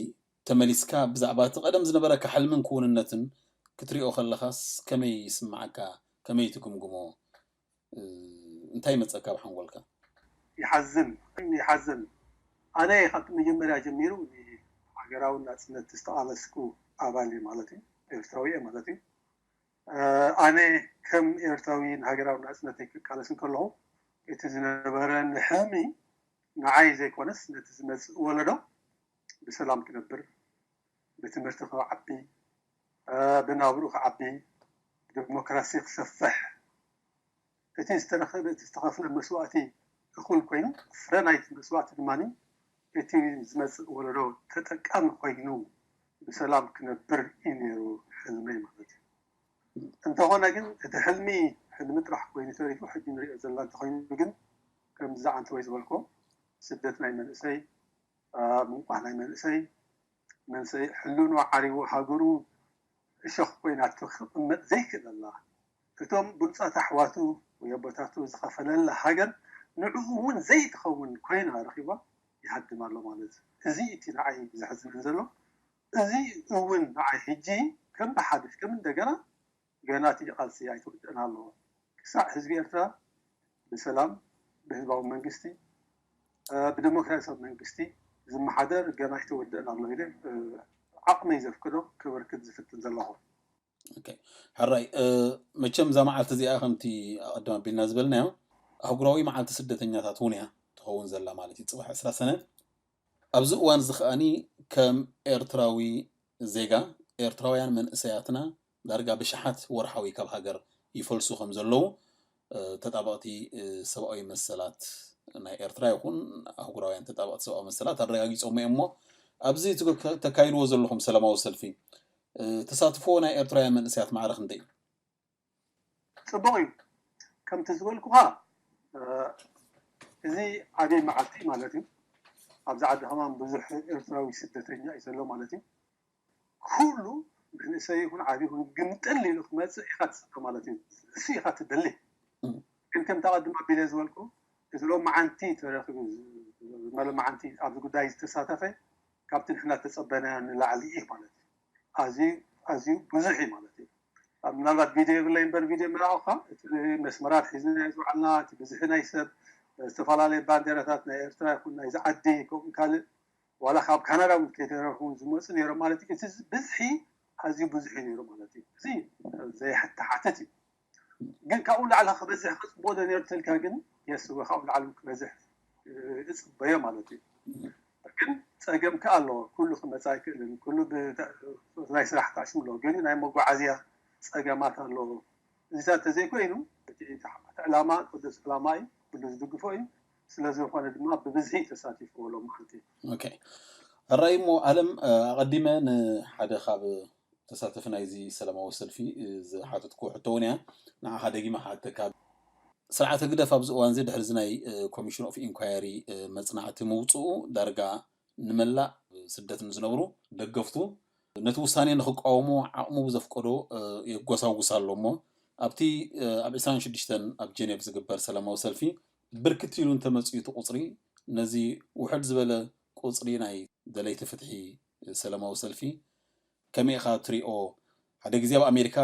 ተመሊስካ ብዛዕባ እቲ ቀደም ዝነበረካ ሕልምን ክውንነትን ክትሪኦ ከለኻስ ከመይ ይስምዓካ? ከመይ ትግምግሞ? እንታይ ይመጸካ ኣብ ሓንጎልካ? ይሓዝን ይሓዝን። ኣነ ካብቲ መጀመርያ ጀሚሩ ንሃገራዊ ናጽነት ዝተቓለስኩ ኣባል እየ ማለት እዩ። ኤርትራዊ እየ ማለት እዩ። ኣነ ከም ኤርትራዊ ንሃገራዊ ናጽነተይ ክቃለስ እንከለኹ እቲ ዝነበረኒ ሕልሚ ንዓይ ዘይኮነስ ነቲ ዝመጽእ ወለዶ ብሰላም ክነብር፣ ብትምህርቲ ክዓቢ፣ ብናብርኡ ክዓቢ፣ ብዲሞክራሲ ክሰፍሕ፣ እቲ ዝተረኸበ እቲ ዝተኸፍለ መስዋእቲ እኹል ኮይኑ ፍረ ናይቲ መስዋእቲ ድማ እቲ ዝመፅእ ወለዶ ተጠቃሚ ኮይኑ ብሰላም ክነብር እዩ ነይሩ ሕልመይ ማለት እዩ። እንተኾነ ግን እቲ ሕልሚ ሕልሚ ጥራሕ ኮይኑ ተሪፉ ሕጂ ንሪኦ ዘለና እንተኾይኑ ግን ከምዚ ዝዓንተወይ ዝበልኮ ስደት ናይ መንእሰይ ምንቋሕ ናይ መንእሰይ መንሰይ ሕልኑ ዓሪቡ ሃገሩ እሾኽ ኮይናቶ ክቕመጥ ዘይክእለላ እቶም ብሉፃት ኣሕዋቱ ወይ ኣቦታቱ ዝኸፈለላ ሃገር ንዕኡ እውን ዘይትኸውን ኮይና ረኺባ ይሃድም ኣሎ ማለት እዩ። እዚ እቲ ንዓይ ዘሕዝንን ዘሎ። እዚ እውን ንዓይ ሕጂ ከም ብሓድሽ ከም እንደገና ገና እቲ ቃልሲ ኣይተወደእን ኣሎ። ክሳዕ ህዝቢ ኤርትራ ብሰላም ብህዝባዊ መንግስቲ ብዲሞክራሲያዊ መንግስቲ ዝመሓደር ገና ኣይተወደእን ኣሎ ኢለ ዓቕመይ ዘፍቅዶ ከበርክት ዝፍትን ዘለኹ። ሕራይ መቸም እዛ መዓልቲ እዚኣ ከምቲ ኣቐድም ኣቢልና ዝበልናዮ ኣህጉራዊ መዓልቲ ስደተኛታት እውን እያ ትኸውን ዘላ ማለት እዩ። ፅባሕ ዕስራ ሰነ ኣብዚ እዋን እዚ ከኣኒ ከም ኤርትራዊ ዜጋ ኤርትራውያን መንእሰያትና ዳርጋ ብሽሓት ወርሓዊ ካብ ሃገር ይፈልሱ ከም ዘለዉ ተጣበቕቲ ሰብኣዊ መሰላት ናይ ኤርትራ ይኹን ኣህጉራውያን ተጣበቕቲ ሰብኣዊ መሰላት ኣረጋጊጾም እዮም። እሞ ኣብዚ ተካይድዎ ዘለኹም ሰላማዊ ሰልፊ ተሳትፎ ናይ ኤርትራውያን መንእሰያት ማዕረ ክንደይ እዩ? ፅቡቕ እዩ። ከምቲ ዝበልኩኻ እዚ ዓብይ መዓልቲ ማለት እዩ። ኣብዚ ዓዲ ከማን ብዙሕ ኤርትራዊ ስደተኛ እዩ ዘሎ ማለት እዩ። ኩሉ መንእሰይ ይኹን ዓብይ ይኹን ግምጥል ኢሉ ክመፅእ ኢኻ ትፅበ ማለት እዩ። እሱ ኢኻ ትደሊ። ግን ከምቲ ኣቐድም ኣቢለ ዝበልኩ እዚ ሎማዓንቲ ተረኺቡ ዝመለ መዓንቲ ኣብዚ ጉዳይ ዝተሳተፈ ካብቲ ንሕና ተፀበናዮ ንላዕሊ እዩ ማለት እዩ። ኣዝዩ ኣዝዩ ብዙሕ እዩ ማለት እዩ። ምናልባት ቪድዮ የብለይ እምበር ቪድዮ መራቑካ እቲ መስመራት ሒዝና ዝውዓልና እቲ ብዝሒ ናይ ሰብ ዝተፈላለየ ባንዴራታት ናይ ኤርትራ ይኹን ናይዚ ዓዲ ከምኡ ካልእ ዋላ ካብ ካናዳ እውን ከይተረፉ ዝመፁ ነይሮም ማለት እዩ። እቲ ብዝሒ ኣዝዩ ብዙሕ እዩ ነይሩ ማለት እዩ። እዚ ዘይተሓትት እዩ። ግን ካብኡ ላዕሊ ክበዝሕ ክፅቦ ዶ ነይሩ ተልካ ግን የስወ ካብኡ ላዕሊ ክበዝሕ እፅበዮ ማለት እዩ። ግን ፀገም ከ ኣለዎ። ኩሉ ክመፅ ኣይክእልን። ኩሉ ናይ ስራሕ ታሽሙ ኣለዎ። ግን ናይ መጓዓዝያ ፀገማት ኣለዎ። እዚታት ተዘይኮይኑ እቲ ዕላማ ቅዱስ ዕላማ እዩ። ኩሉ ዝድግፎ እዩ። ስለዝኾነ ድማ ብብዝሒ ተሳቲፍዎ ሎማዓንቲ። ሕራይ እሞ ኣለም ኣቐዲመ ንሓደ ካብ ተሳተፊ ናይዚ ሰላማዊ ሰልፊ ዝሓተትኩ ሕቶ እውን እያ። ንዓኻ ደጊመ ክሓተካ። ስርዓት ህግደፍ ኣብዚ እዋን እዚ ድሕሪ እዚ ናይ ኮሚሽን ኦፍ ኢንኳየሪ መፅናዕቲ ምውፅኡ ዳርጋ ንመላእ ስደት ንዝነብሩ ደገፍቱ ነቲ ውሳኔ ንክቃወሙ ዓቕሙ ብዘፍቀዶ የጓሳጉስ ኣሎ እሞ ኣብቲ ኣብ ዕስራን ሽዱሽተን ኣብ ጀኔቭ ዝግበር ሰላማዊ ሰልፊ ብርክት ኢሉ እንተመፅኡ እቲ ቁፅሪ ነዚ ውሕድ ዝበለ ቁፅሪ ናይ ደለይቲ ፍትሒ ሰላማዊ ሰልፊ ከመይ ኢኻ ትሪኦ? ሓደ ግዜ ኣብ ኣሜሪካ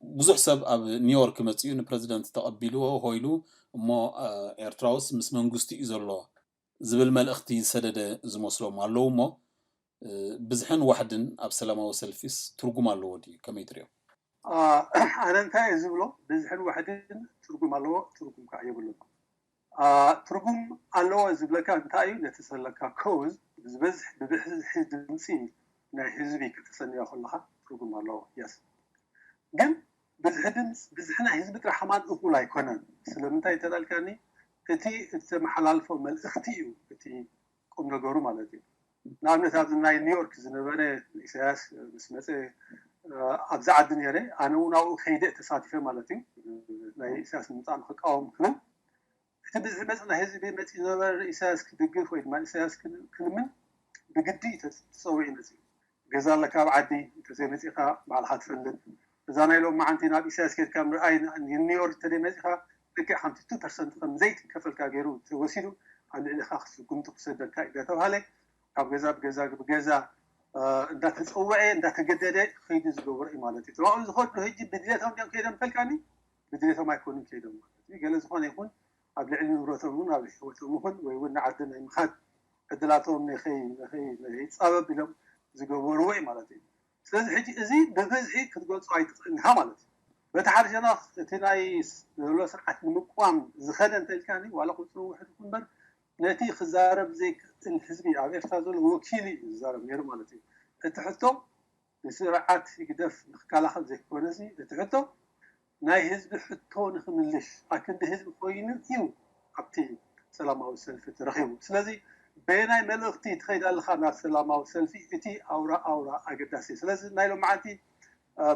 ብዙሕ ሰብ ኣብ ኒውዮርክ መፅኡ ንፕረዚደንት ተቐቢልዎ ሆይሉ እሞ ኤርትራውስ ምስ መንግስቲ እዩ ዘሎ ዝብል መልእኽቲ ዝሰደደ ዝመስሎም ኣለዉ እሞ ብዝሕን ዋሕድን ኣብ ሰላማዊ ሰልፊስ ትርጉም ኣለዎ ድዩ? ከመይ ትሪኦ? ኣነ እንታይ እየ ዝብሎ፣ ብዝሕን ዋሕድን ትርጉም ኣለዎ፣ ትርጉም ከዓ የብሉን። ትርጉም ኣለዎ ዝብለካ እንታይ እዩ? ነቲ ዘለካ ኮዝ ብዝበዝሕ ብብዝሒ ድምፂ ናይ ህዝቢ ከተሰንዮ ከለካ ትርጉም ኣለዎ። የስ ግን ብዝሒ ድምፂ ብዝሒ ናይ ህዝቢ ጥራሕ ከማን እኩል ኣይኮነን። ስለምንታይ እንተዳልካኒ እቲ እተመሓላልፎ መልእኽቲ እዩ እቲ ቁም ነገሩ ማለት እዩ። ንኣብነት ኣብዚ ናይ ኒውዮርክ ዝነበረ ኢሳያስ ምስ መፀ ኣብዚ ዓዲ ነይረ፣ ኣነ እውን ኣብኡ ከይደ ተሳቲፈ ማለት እዩ። ናይ ኢሳያስ ምምፃእ ንክቃወም ክብል እቲ ብዝሒ መፅ ናይ ህዝቢ መፂ ዝነበረ ኢሳያስ ክድግፍ ወይ ድማ ኢሳያስ ክልምን ብግዲ ተፀዊዑ መፂ ገዛ ኣለካ ኣብ ዓዲ እንተዘይመፂኻ ባዕልካ ትፈልጥ። እዛ ናይ ሎም መዓንቲ ናብ ኢሳያስ ኬድካ ምርኣይ ኒውዮርክ እንተዘይመፂኻ ልክዕ ሓምቲ ቱ ፐርሰንት ከም ዘይትከፈልካ ገይሩ ተወሲዱ ኣብ ልዕሊኻ ስጉምቲ ክሰደካ እዩ እናተባሃለ ካብ ገዛ ብገዛ ብገዛ እንዳተፀወዐ እንዳተገደደ ክኸይዱ ዝገብሮ እዩ ማለት እዩ። ተባኡ ዝኸዱ ሕጂ ብድሌቶም ድዮም ከይዶም ከልካኒ ብድሌቶም ኣይኮኑን ከይዶም ማለት እዩ። ገለ ዝኾነ ይኹን ኣብ ልዕሊ ንብረቶም እውን ኣብ ህይወቶም ይኹን ወይ እውን ንዓዲ ናይ ምኻድ ዕድላቶም ንኸይፃበብ ኢሎም ዝገበርዎ እዩ ማለት እዩ። ስለዚ ሕጂ እዚ ብብዝሒ ክትገልፆ ኣይትኽእልን ኢኻ ማለት እዩ። በቲ ሓደ ሸነኽ እቲ ናይ ዘሎ ስርዓት ንምቅዋም ዝኸደ እንተልካኒ ዋላ ቁፅሩ ውሕድ ይኹን እምበር ነቲ ክዛረብ ዘይክእል ህዝቢ ኣብ ኤርትራ ዘሎ ወኪሉ እዩ ዝዛረብ ነይሩ ማለት እዩ። እቲ ሕቶ ንስርዓት ህግደፍ ንክከላኸል ዘይኮነሲ እቲ ሕቶ ናይ ህዝቢ ሕቶ ንክምልሽ ኣክንዲ ህዝቢ ኮይኑ እዩ ኣብቲ ሰላማዊ ሰልፊ ተረኺቡ። ስለዚ በየናይ መልእኽቲ ትኸይድ ኣለኻ ናብ ሰላማዊ ሰልፊ እቲ ኣውራ ኣውራ ኣገዳሲ። ስለዚ ናይ ሎማዓንቲ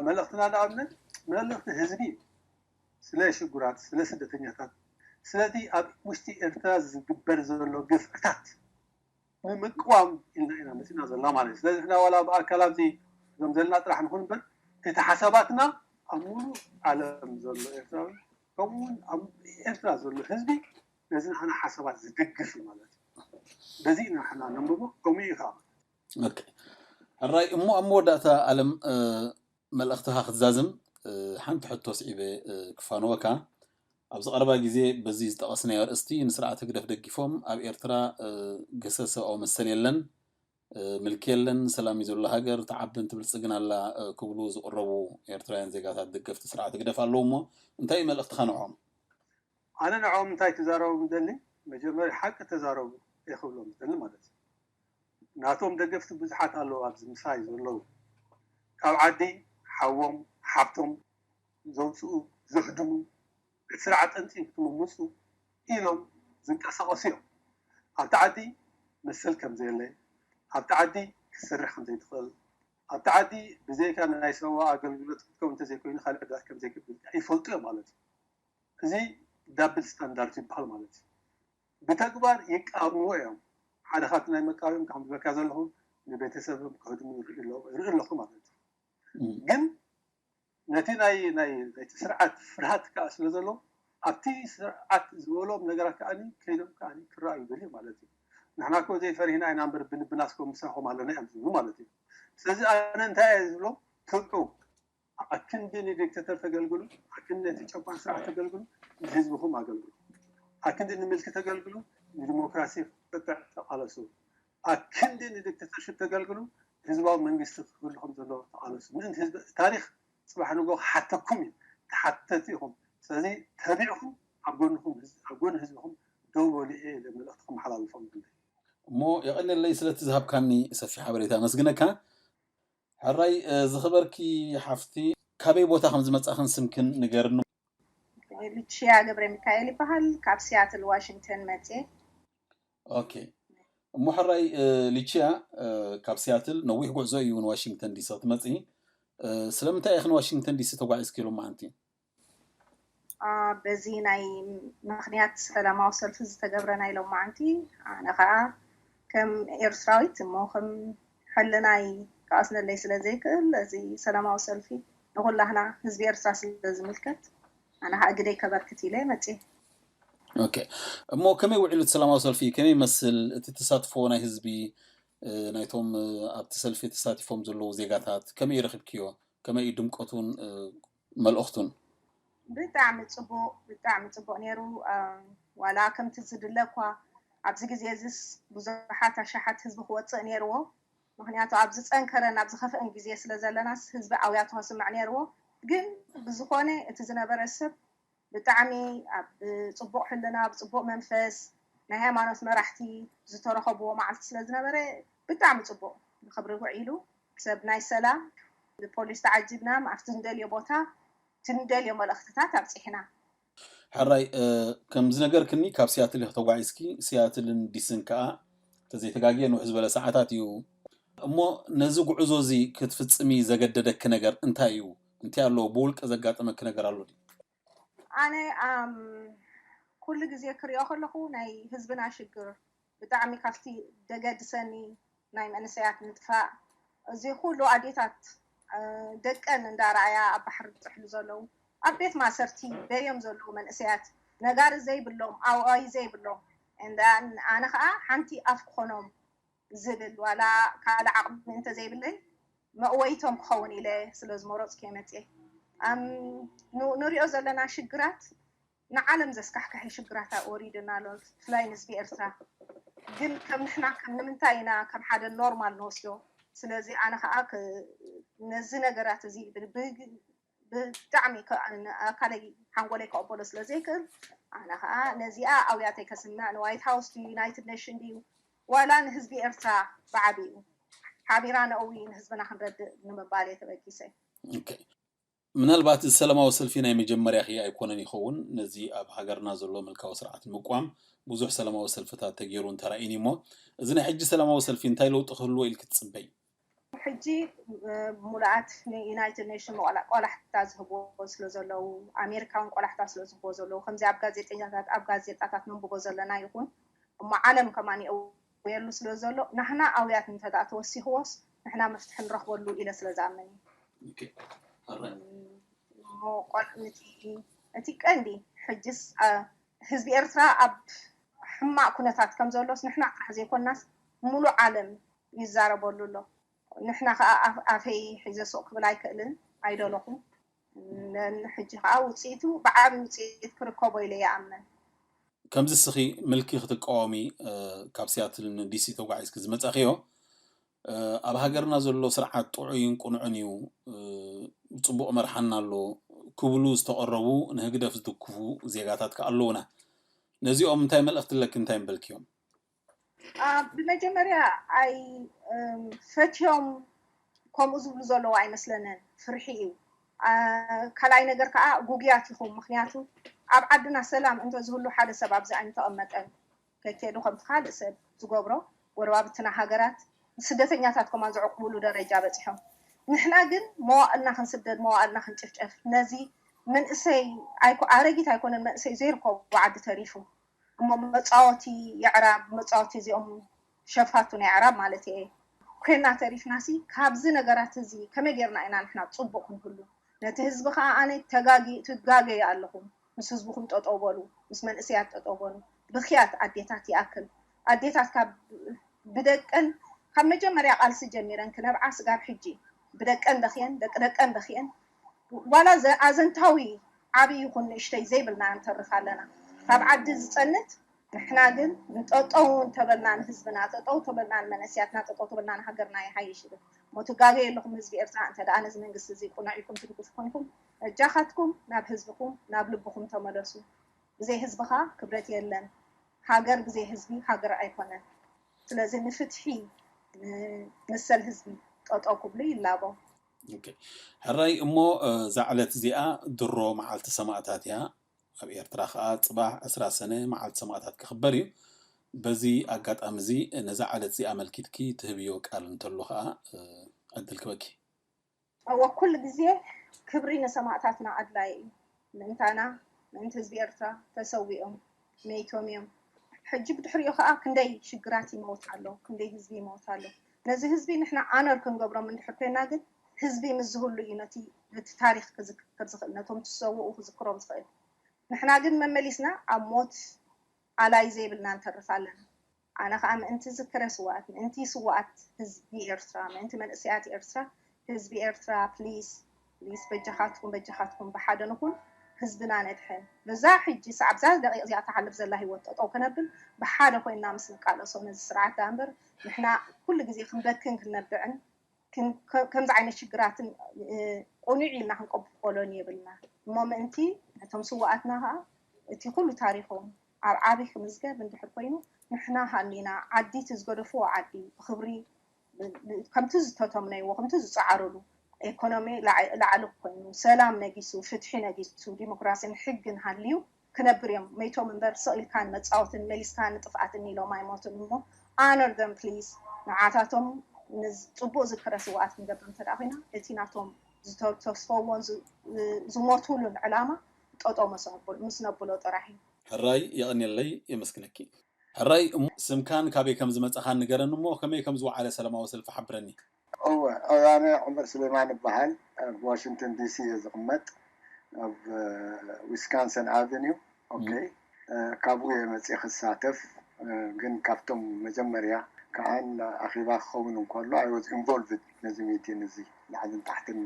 መልእኽትና ንኣብነት መልእኽቲ ህዝቢ እዩ። ስለ ሽጉራት፣ ስለ ስደተኛታት፣ ስለዚ ኣብ ውሽጢ ኤርትራ ዝግበር ዘሎ ግፍዕታት ንምቅዋም ኢልና ኢና መፂና ዘለና ማለት እዩ። ስለዚ ሕና ዋላ ብኣካል ኣብዚ እዞም ዘለና ጥራሕ ንኹን እምበር እቲ ሓሳባትና ኣብ ሙሉእ ዓለም ዘሎ ኤርትራዊ ከምኡውን ኣብ ኤርትራ ዘሎ ህዝቢ ነዚ ንዓና ሓሳባት ዝድግፍ እዩ ማለት እዩ። በዚ ኢና ሕና ነንብቦ ከምኡ እዩ ከዓ ማለት ሕራይ እሞ ኣብ መወዳእታ ኣለም መልእኽትኻ ክትዛዝም ሓንቲ ሕቶ ስዒበ ክፋንወካ። ኣብዚ ቀረባ ግዜ በዚ ዝጠቐስናዮ ኣርእስቲ ንስርዓት ህግደፍ ደጊፎም ኣብ ኤርትራ ገሰሰኦ መሰል የለን፣ ምልኪ የለን፣ ሰላም እዩ ዘሎ ሃገር፣ ትዓብን ትብልጽግን ኣላ ክብሉ ዝቕረቡ ኤርትራውያን ዜጋታት ደገፍቲ ስርዓት ህግደፍ ኣለዉ እሞ እንታይ እዩ መልእኽትኻ ንዕኦም? ኣነ ንዕኦም እንታይ ክዛረቦም ደሊ መጀመሪ ሓቂ ተዛረቡ እየ ክብሎም ደሊ ማለት እዩ። ናቶም ደገፍቲ ብዙሓት ኣለዉ ኣብዚ ምሳይ ዘለዉ ካብ ዓዲ ሓዎም ሓብቶም ዘውፅኡ ዘሕድሙ እቲ ስርዓት ጠንጢንኩም ምፁ ኢሎም ዝንቀሳቐሱ እዮም። ኣብቲ ዓዲ መሰል ከም ዘየለ ኣብቲ ዓዲ ክትሰርሕ ከም ዘይትኽእል ኣብቲ ዓዲ ብዘይካ ናይ ሰብኣዊ ኣገልግሎት ክትከው እንተዘይኮይኑ ካልእ ዕዳት ከም ዘይክብልካ ይፈልጡ እዮም ማለት እዩ። እዚ ዳብል ስታንዳርድ ይበሃል ማለት እዩ። ብተግባር ይቃወምዎ እዮም። ሓደ ካብቲ ናይ መቃወም ከም ዝበልካ ዘለኹ ንቤተሰብም ከህድሙ ይርኢ ኣለኹ ማለት እዩ። ግን ነቲ ናይ ናይ ናይቲ ስርዓት ፍርሃት ከዓ ስለ ዘሎ ኣብቲ ስርዓት ዝበሎም ነገራት ከዓ ከይዶም ከዓ ክረኣዩ ይደልዩ ማለት እዩ። ንሕና ኮ ዘይፈሪህና ኢና እምበር ብልብና እስኮ ምሳኹም ኣለና እዮም ዝብሉ ማለት እዩ። ስለዚ ኣነ እንታይ እየ ዝብሎም ትብዑ ኣክንዲ ንዲክተተር ተገልግሉ፣ ኣክንዲ ነቲ ጨቋን ስርዓት ተገልግሉ፣ ንህዝብኹም ኣገልግሉ። ኣክንዲ ንምልኪ ተገልግሉ፣ ንዲሞክራሲ ክትዕ ተቃለሱ። ኣክንዲ ንዲክተተርሽፕ ተገልግሉ፣ ህዝባዊ መንግስቲ ክህሉ ከም ዘለዎ ተቃለሱ። ምእንቲ ህዝቢ ታሪክ ፅባሕ ንጎ ክሓተኩም እዩ። ተሓተቲ ኢኹም። ስለዚ ተቢዕኹም ኣብ ጎንኹም ኣብ ጎኒ ህዝብኹም ደው በሉ እየ ኢለ መልእኽቲ ከመሓላልፎም ደለ። እሞ የቐንየለይ ስለቲ ዝሃብካኒ ሰፊሕ ሓበሬታ ኣመስግነካ። ሕራይ ዝኽበርኪ ሓፍቲ ካበይ ቦታ ከም ዝመጻኽን ስምክን ንገርኒ። ሉቺያ ገብረ ሚካኤል ይበሃል። ካብ ሲያትል ዋሽንግተን መፅየ። ኦኬ። እሞ ሕራይ ሊቺያ፣ ካብ ሲያትል ነዊሕ ጉዕዞ እዩ ንዋሽንግተን ዲሲ ክትመፂ። ስለምንታይ ኢኽን ዋሽንግተን ዲሲ ተጓዒዝኪ ሎማዓንቲ? በዚ ናይ ምኽንያት ሰላማዊ ሰልፊ ዝተገብረ ናይ ሎማዓንቲ፣ ኣነ ከዓ ከም ኤርትራዊት እሞ ከም ሕልናይ ክኣስነለይ ስለ ዘይክእል፣ እዚ ሰላማዊ ሰልፊ ንኩላህና ህዝቢ ኤርትራ ስለ ዝምልከት፣ ኣነ ከዓ ግደይ ከበርክት ኢለ መፅየ። ኦኬ። እሞ ከመይ ውዒሉ እቲ ሰላማዊ ሰልፊ? ከመይ ይመስል እቲ ተሳትፎ ናይ ህዝቢ፣ ናይቶም ኣብቲ ሰልፊ ተሳቲፎም ዘለዉ ዜጋታት ከመይ ረኺብክዮ? ከመይ እዩ ድምቀቱን መልእኽቱን? ብጣዕሚ ፅቡቅ፣ ብጣዕሚ ፅቡቅ ነይሩ። ዋላ ከምቲ ዝድለ እኳ ኣብዚ ግዜ እዚስ ብዙሓት ኣሽሓት ህዝቢ ክወፅእ ነይርዎ። ምክንያቱ ኣብ ዝፀንከረን ኣብ ዝኸፍአን ግዜ ስለ ዘለናስ ህዝቢ ኣውያቱ ከስምዕ ነይርዎ። ግን ብዝኾነ እቲ ዝነበረ ሰብ ብጣዕሚ ኣብ ፅቡቅ ሕልና፣ ኣብ ፅቡቅ መንፈስ ናይ ሃይማኖት መራሕቲ ዝተረኸብዎ መዓልቲ ስለ ዝነበረ ብጣዕሚ ፅቡቅ፣ ንክብሪ ውዒሉ። ሰብ ናይ ሰላም፣ ብፖሊስ ተዓጂብና ኣብቲ ንደልዮ ቦታ እቲ ንደልዮ መልእኽትታት ኣብፂሕና። ሕራይ፣ ከም ዝነገርክኒ ካብ ሲያትል ኢኺ ተጓዒዝኪ፣ ሲያትልን ዲስን ከዓ ተዘይተጋግየ ንውሕ ዝበለ ሰዓታት እዩ። እሞ ነዚ ጉዕዞ እዚ ክትፍፅሚ ዘገደደኪ ነገር እንታይ እዩ? እንታይ ኣሎ? ብውልቂ ዘጋጠመኪ ነገር ኣሎ ድዩ? ኣነ ኣም ኩሉ ግዜ ክሪኦ ከለኹ ናይ ህዝብና ሽግር ብጣዕሚ ካብቲ ደገድሰኒ ናይ መንእሰያት ምጥፋእ፣ እዚ ኩሉ ኣዴታት ደቀን እንዳረኣያ ኣብ ባሕሪ ዝጥሕሉ ዘለዉ፣ ኣብ ቤት ማእሰርቲ በዮም ዘለዉ መንእሰያት፣ ነጋሪ ዘይብሎም፣ ኣውኣይ ዘይብሎም፣ and then ኣነ ከዓ ሓንቲ ኣፍ ክኾኖም ዝብል ዋላ ካልእ ዓቕሚ እንተዘይብለይ መእወይቶም ክኸውን ኢለ ስለ ዝመረፅኩ እየ መፅየ። ኣም ን- ንሪኦ ዘለና ሽግራት ንዓለም ዘስካሕክሐ ሽግራት ወሪድና ኣሎ፣ ብፍላይ ንህዝቢ ኤርትራ። ግን ከም ንሕና ከም ንምንታይ ኢና ከም ሓደ ኖርማል ንወስዶ? ስለዚ ኣነ ከዓ ክ- ነዚ ነገራት እዚ ብ- ብ- ብጣዕሚ ከ- ኣካለይ ሓንጎለይ ከቕበሎ ስለ ዘይክእል ኣነ ከዓ ነዚኣ ኣውያተይ ከስምዕ ንዋይት ሃውስ ድዩ ዩናይትድ ኔሽን ድዩ ዋላ ንህዝቢ ኤርትራ ብዓቢኡ ሓቢራ ነእዊ ንህዝብና ክንረድእ ንምባል እየ ተበጊሰ። ምናልባት እዚ ሰላማዊ ሰልፊ ናይ መጀመርያኺ ኣይኮነን ይኸውን። ነዚ ኣብ ሃገርና ዘሎ ምልካዊ ስርዓት ንምቋም ብዙሕ ሰላማዊ ሰልፍታት ተገይሩ እንተራእይን እሞ፣ እዚ ናይ ሕጂ ሰላማዊ ሰልፊ እንታይ ለውጢ ክህልዎ ኢልክ ትፅበይ? ሕጂ ሙሉኣት ንዩናይትድ ኔሽን ቆላሕታ ዝህብዎ ስለ ዘለዉ፣ ኣሜሪካውን ቆላሕታ ስለ ዝህብዎ ዘለዉ፣ ከምዚ ኣብ ጋዜጠኛታት ኣብ ጋዜጣታት ነንብቦ ዘለና ይኹን እሞ ዓለም ከማን የሉ ስለ ዘሎ፣ ናህና ኣውያት እንተ ደኣ ተወሲኽዎስ ንሕና መፍትሒ ንረኽበሉ ኢለ ስለ ዝኣምን እዩ። እቲ ቀንዲ ሕጅስ ህዝቢ ኤርትራ ኣብ ሕማቕ ኩነታት ከም ዘሎስ ንሕና ጥራሕ ዘይኮናስ ሙሉእ ዓለም ይዛረበሉ ኣሎ። ንሕና ከዓ ኣፈይ ሒዘ ሱቕ ክብል ኣይክእልን ኣይደለኹን። ሕጂ ከዓ ውፅኢቱ ብዓብዪ ውፅኢት ክርከቦ ኢለ ይኣምን። ከምዚ እስኺ ምልኪ ክትቃወሚ ካብ ሲያትል ንዲሲ ተጓዒዝኪ ዝመጻኽዮ፣ ኣብ ሃገርና ዘሎ ስርዓት ጥዑይን ቅኑዕን እዩ፣ ፅቡቕ መርሓና ኣሎ ክብሉ ዝተቐረቡ ንህግደፍ ዝድግፉ ዜጋታት ከኣ ኣለውና። ነዚኦም እንታይ መልእኽቲ ኣለኪ? እንታይ ምበልክዮም? ብመጀመርያ ኣይ ፈትዮም ከምኡ ዝብሉ ዘለዉ ኣይመስለንን፣ ፍርሒ እዩ። ካልኣይ ነገር ከዓ ጉጉያት ኢኹም። ምክንያቱ ኣብ ዓድና ሰላም እንተዝህሉ ሓደ ሰብ ኣብዚ ኣይምተቐመጠን። ከኬዱ ከምቲ ካልእ ሰብ ዝገብሮ ጎረባብትና ሃገራት ስደተኛታት ከማን ዝዕቁብሉ ደረጃ በፂሖም። ንሕና ግን መዋእልና ክንስደድ፣ መዋእልና ክንጭፍጨፍ፣ ነዚ መንእሰይ ኣይኮ- ኣረጊት ኣይኮነን መንእሰይ ዘይርከቦ ዓዲ ተሪፉ እሞ መፃወቲ የዕራብ፣ መፃወቲ እዚኦም ሸፋቱ ናይ ኣዕራብ ማለት እየ ኮይና ተሪፍናሲ ካብዚ ነገራት እዚ ከመይ ጌርና ኢና ንሕና ፅቡቅ ክንህሉ? ነቲ ህዝቢ ከዓ ኣነ ተጋጊ ትጋገዩ ኣለኹም፣ ምስ ህዝብኹም ጠጠው በሉ፣ ምስ መንእሰያት ጠጠው በሉ። ብክያት ኣዴታት ይኣክል። ኣዴታት ካብ ብደቀን ካብ መጀመርያ ቃልሲ ጀሚረን ክነብዓ ስጋብ ሕጂ ብደቀን በኽየን ደቂ ደቀን በኽየን ዋላ ኣዘንታዊ ዓብዪ ይኹን ንእሽተይ ዘይብልና ንተርፍ ኣለና። ካብ ዓዲ ዝፀንት ንሕና ግን ንጠጠው እንተበልና ንህዝብና ጠጠው ተበልና ንመንእስያትና ጠጠው ተበልና ንሃገርና ይሓይሽ ይብል። ሞ ትጋገዩ ኣለኹም ህዝቢ ኤርትራ እንተ ደኣ ነዚ መንግስቲ እዚ ቁኑዕ ኢልኩም ትድግፉ ኮንኩም እጃኻትኩም ናብ ህዝብኹም ናብ ልብኹም ተመለሱ። ብዘይ ህዝብኻ ክብረት የለን። ሃገር ብዘይ ህዝቢ ሃገር ኣይኮነን። ስለዚ ንፍትሒ ንመሰል ህዝቢ ጠጠው ክብሉ ይላቦ። ሕራይ እሞ እዛ ዕለት እዚኣ ድሮ መዓልቲ ሰማእታት እያ። ኣብ ኤርትራ ከዓ ፅባሕ ዕስራ ሰነ መዓልቲ ሰማእታት ክኽበር እዩ። በዚ ኣጋጣሚ እዚ ነዛ ዕለት እዚ ኣመልኪትኪ ትህብዮ ቃል እንተሎ ከዓ ዕድል ክበኪ። እወ፣ ኩሉ ግዜ ክብሪ ንሰማእታትና ኣድላይ እዩ። ምእንታና፣ ምእንቲ ህዝቢ ኤርትራ ተሰዊኦም መይቶም እዮም። ሕጂ ብድሕሪኡ ከዓ ክንደይ ሽግራት ይመውት ኣሎ፣ ክንደይ ህዝቢ ይመውት ኣሎ። ነዚ ህዝቢ ንሕና ኣነር ክንገብሮም እንድሕር ኮይና ግን ህዝቢ ምስ ዝህሉ እዩ ነቲ ነቲ ታሪኽ ክዝክር ዝኽእል፣ ነቶም ትሰውኡ ክዝክሮም ዝኽእል። ንሕና ግን መመሊስና ኣብ ሞት ኣላይ ዘይብልና ንተርፍ ኣለና። ኣነ ከዓ ምእንቲ ዝክረ ስውኣት፣ ምእንቲ ስውኣት ህዝቢ ኤርትራ፣ ምእንቲ መንእሰያት ኤርትራ፣ ህዝቢ ኤርትራ ፕሊስ ፕሊስ በጃኻትኩም በጃኻትኩም ብሓደ ንኹን ህዝብና ነድሕን። በዛ ሕጂ ሰዓብ ዛ ደቂቕ እዚኣ ትሓልፍ ዘላ ህይወት ጠጠው ከነብል ብሓደ ኮይንና ምስ ንቃለሶ ነዚ ስርዓት ደኣ እምበር ንሕና ኩሉ ግዜ ክንበክን ክንነብዕን ከምዚ ዓይነት ሽግራትን ቁኑዕ ኢልና ክንቀበሎን የብልና እሞ ምእንቲ ነቶም ስዋኣትና ከዓ እቲ ኩሉ ታሪኮም ኣብ ዓቢ ክምዝገብ እንድሕር ኮይኑ ንሕና ሃሊና ዓዲ እቲ ዝገደፍዎ ዓዲ ብክብሪ ከምቲ ዝተተምነይዎ ከምቲ ዝፀዓሩሉ ኤኮኖሚ ላዕሊ ኮይኑ ሰላም ነጊሱ ፍትሒ ነጊሱ ዲሞክራሲን ሕግን ሃልዩ ክነብር እዮም መይቶም እምበር ስቕ ኢልካ ንመፃወትን መሊስካ ንጥፍኣትን ኢሎም ኣይሞቱን እሞ honor them please ንዓታቶም ፅቡቅ ዝክረ ስውኣት ክንገብር እንተ ኮይና እቲ ናቶም ዝተስፈዎን ዝሞቱሉን ዕላማ ጠጠው ምስ ነብሎ ጥራሕ እዩ። ሕራይ የቐንየለይ የመስግነኪ። ሕራይ እሞ ስምካን ካበይ ከም ዝመጻኻን ንገረኒ እሞ ከመይ ከም ዝወዓለ ሰላማዊ ሰልፊ ሓብረኒ። እወ ኣነ ዑመር ስሌማን እበሃል ኣብ ዋሽንግተን ዲሲ እየ ዝቕመጥ ኣብ ዊስካንሰን ኣቨኒው ኦኬ ካብኡ እየ መፅእ ክሳተፍ ግን ካብቶም መጀመርያ ከዓን ኣኼባ ክኸውን እንከሎ I was involved ነዚ ሚቲን እዚ ላዕልን ታሕትን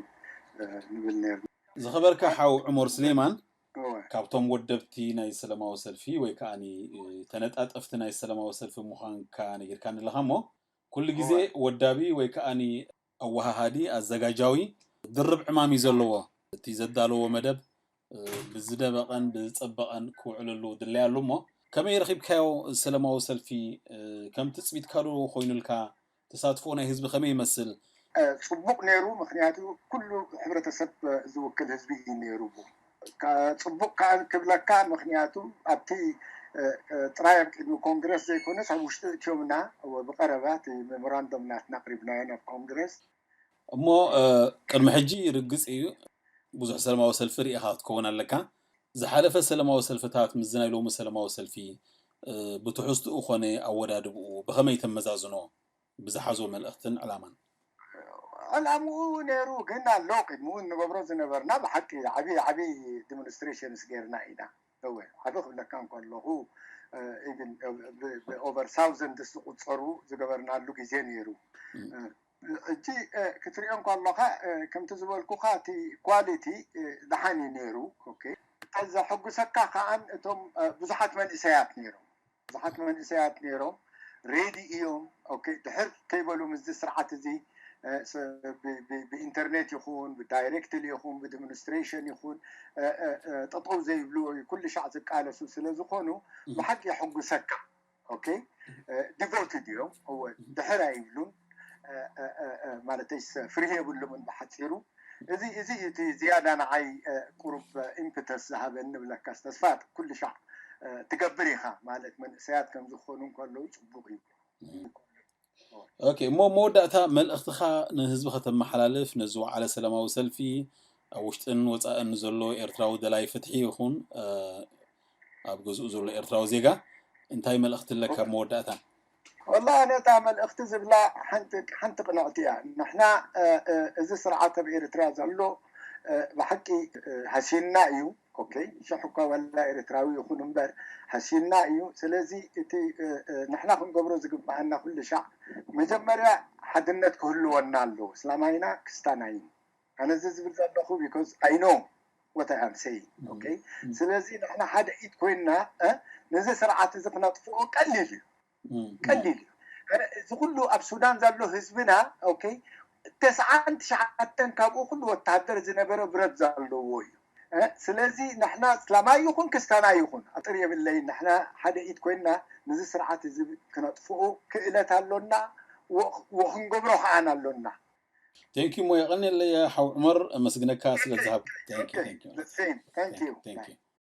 ንብል ነርና። ዝኸበርካ ሓው ዑመር ስሌማን እወ ካብቶም ወደብቲ ናይ ሰላማዊ ሰልፊ ወይ ከዓ ተነጣጠፍቲ ናይ ሰላማዊ ሰልፊ ምዃንካ ነጊርካኒ ኣለኻ እሞ ኩሉ ግዜ እወ ወዳቢ ወይ ከዓ ኣወሃሃዲ ኣዘጋጃዊ ድርብ ዕማም እዩ ዘለዎ። እቲ ዘዳለዎ መደብ ብዝደበቐን ብዝፀበቐን ክውዕለሉ ድለይ ኣሉ እሞ ከመይ ረኺብካዮ ሰለማዊ ሰልፊ ከም ትፅቢትካ ዶ ኮይኑልካ ተሳትፎ ናይ ህዝቢ ከመይ ይመስል? ፅቡቕ ነይሩ ምክንያቱ ኩሉ ሕብረተሰብ ዝውክል ህዝቢ እዩ ነይሩ። ፅቡቕ ከዓ ክብለካ ምክንያቱ ኣብቲ ጥራይ ኣብ ቅድሚ ኮንግረስ ዘይኮነስ ኣብ ውሽጢ እትዮምና ብቀረባ እቲ ሜሞራንዶም ናትና ኣቅሪብናዮ ናብ ኮንግረስ እሞ ቅድሚ ሕጂ ርግፅ እዩ ብዙሕ ሰለማዊ ሰልፊ ርኢኻ ክትከውን ኣለካ ዝሓለፈ ሰለማዊ ሰልፍታት ምስዚ ናይ ሎሚ ሰለማዊ ሰልፊ ብትሕዝትኡ ኮነ ኣወዳድብኡ ብኸመይ ተመዛዝኖ ብዝሓዞ መልእኽትን ዕላማን ዕላምኡ ነይሩ ግን ኣሎ ቅድምኡ እንገብሮ ዝነበርና ብሓቂ ዓብዪ ዓብዪ ዲሞንስትሬሽንስ ገይርና ኢና እወ ዓቢ ክብለካ እንከለኹ even over thousands ዝቁፀሩ ዝገበርናሉ ግዜ ነይሩ ሕጂ ክትሪኦ እንከለኻ ከምቲ ዝበልኩኻ እቲ ኳሊቲ ደሓን እዩ ነይሩ ዘሐጉሰካ ከዓን እቶም ብዙሓት መንእሰያት ነይሮም ብዙሓት መንእሰያት ነይሮም ሬዲ እዮም ድሕር ከይበሉ ምስዚ ስርዓት እዚ ብኢንተርኔት ይኹን ብዳይሬክትሊ ይኹን ብዲሞንስትሬሽን ይኹን ጠጠው ዘይብሉ ኩሉ ሻዕ ዝቃለሱ ስለ ዝኾኑ ብሓቂ የሐጉሰካ ዲቮትድ እዮም ድሕር ኣይብሉን ማለተይ ፍርሂ የብሉምን ብሓፂሩ እዚ እዚ እቲ ዝያዳ ንዓይ ቁሩብ ኢምፕተስ ዝሃበኒ ብለካስ ተስፋ ኩሉ ሻዕ ትገብር ኢኻ ማለት መንእሰያት ከም ዝኾኑ እንከለዉ ፅቡቅ እዩ ኦኬ እሞ መወዳእታ መልእኽትኻ ንህዝቢ ከተመሓላልፍ ነዚ ወዓለ ሰላማዊ ሰልፊ ኣብ ውሽጥን ወፃእን ዘሎ ኤርትራዊ ደላይ ፍትሒ ይኹን ኣብ ገዝኡ ዘሎ ኤርትራዊ ዜጋ እንታይ መልእኽቲ ኣለካ መወዳእታ ወላ ነታ መልእኽቲ ዝብላ ሓንቲ ቅንዕቲ እያ ንሕና እዚ ስርዓት ኣብ ኤርትራ ዘሎ ብሓቂ ሃሲንና እዩ ኦኬ ሽሕ እኳ ዋላ ኤርትራዊ ይኹን እምበር ሃሲንና እዩ ስለዚ እቲ ንሕና ክንገብሮ ዝግባኣና ኩሉ ሻዕ መጀመርያ ሓድነት ክህልወና ኣለዎ እስላማይና ክስታናይን ኣነ እዚ ዝብል ዘለኹ because I know what I am saying okay ስለዚ ንሕና ሓደ ኢድ ኮይና ነዚ ስርዓት እዚ ክነጥፍኦ ቀሊል እዩ ቀሊል እዩ እዚ ኩሉ ኣብ ሱዳን ዘሎ ህዝብና okay ተስዓን ትሽዓተን ካብኡ ኩሉ ወታሃደር ዝነበረ ብረት ዘለዎ እዩ ስለዚ ንሕና እስላማይ ይኹን ክስታና ይኹን ኣጥር የብለይ ንሕና ሓደ ኢድ ኮይና ንዚ ስርዓት እዚ ክነጥፍኡ ክእለት ኣሎና ወክንገብሮ ከዓን ኣሎና ቴንኪ ሞ የቐንየለየ ሓው ዑመር ኣመስግነካ ስለ ዝሃብ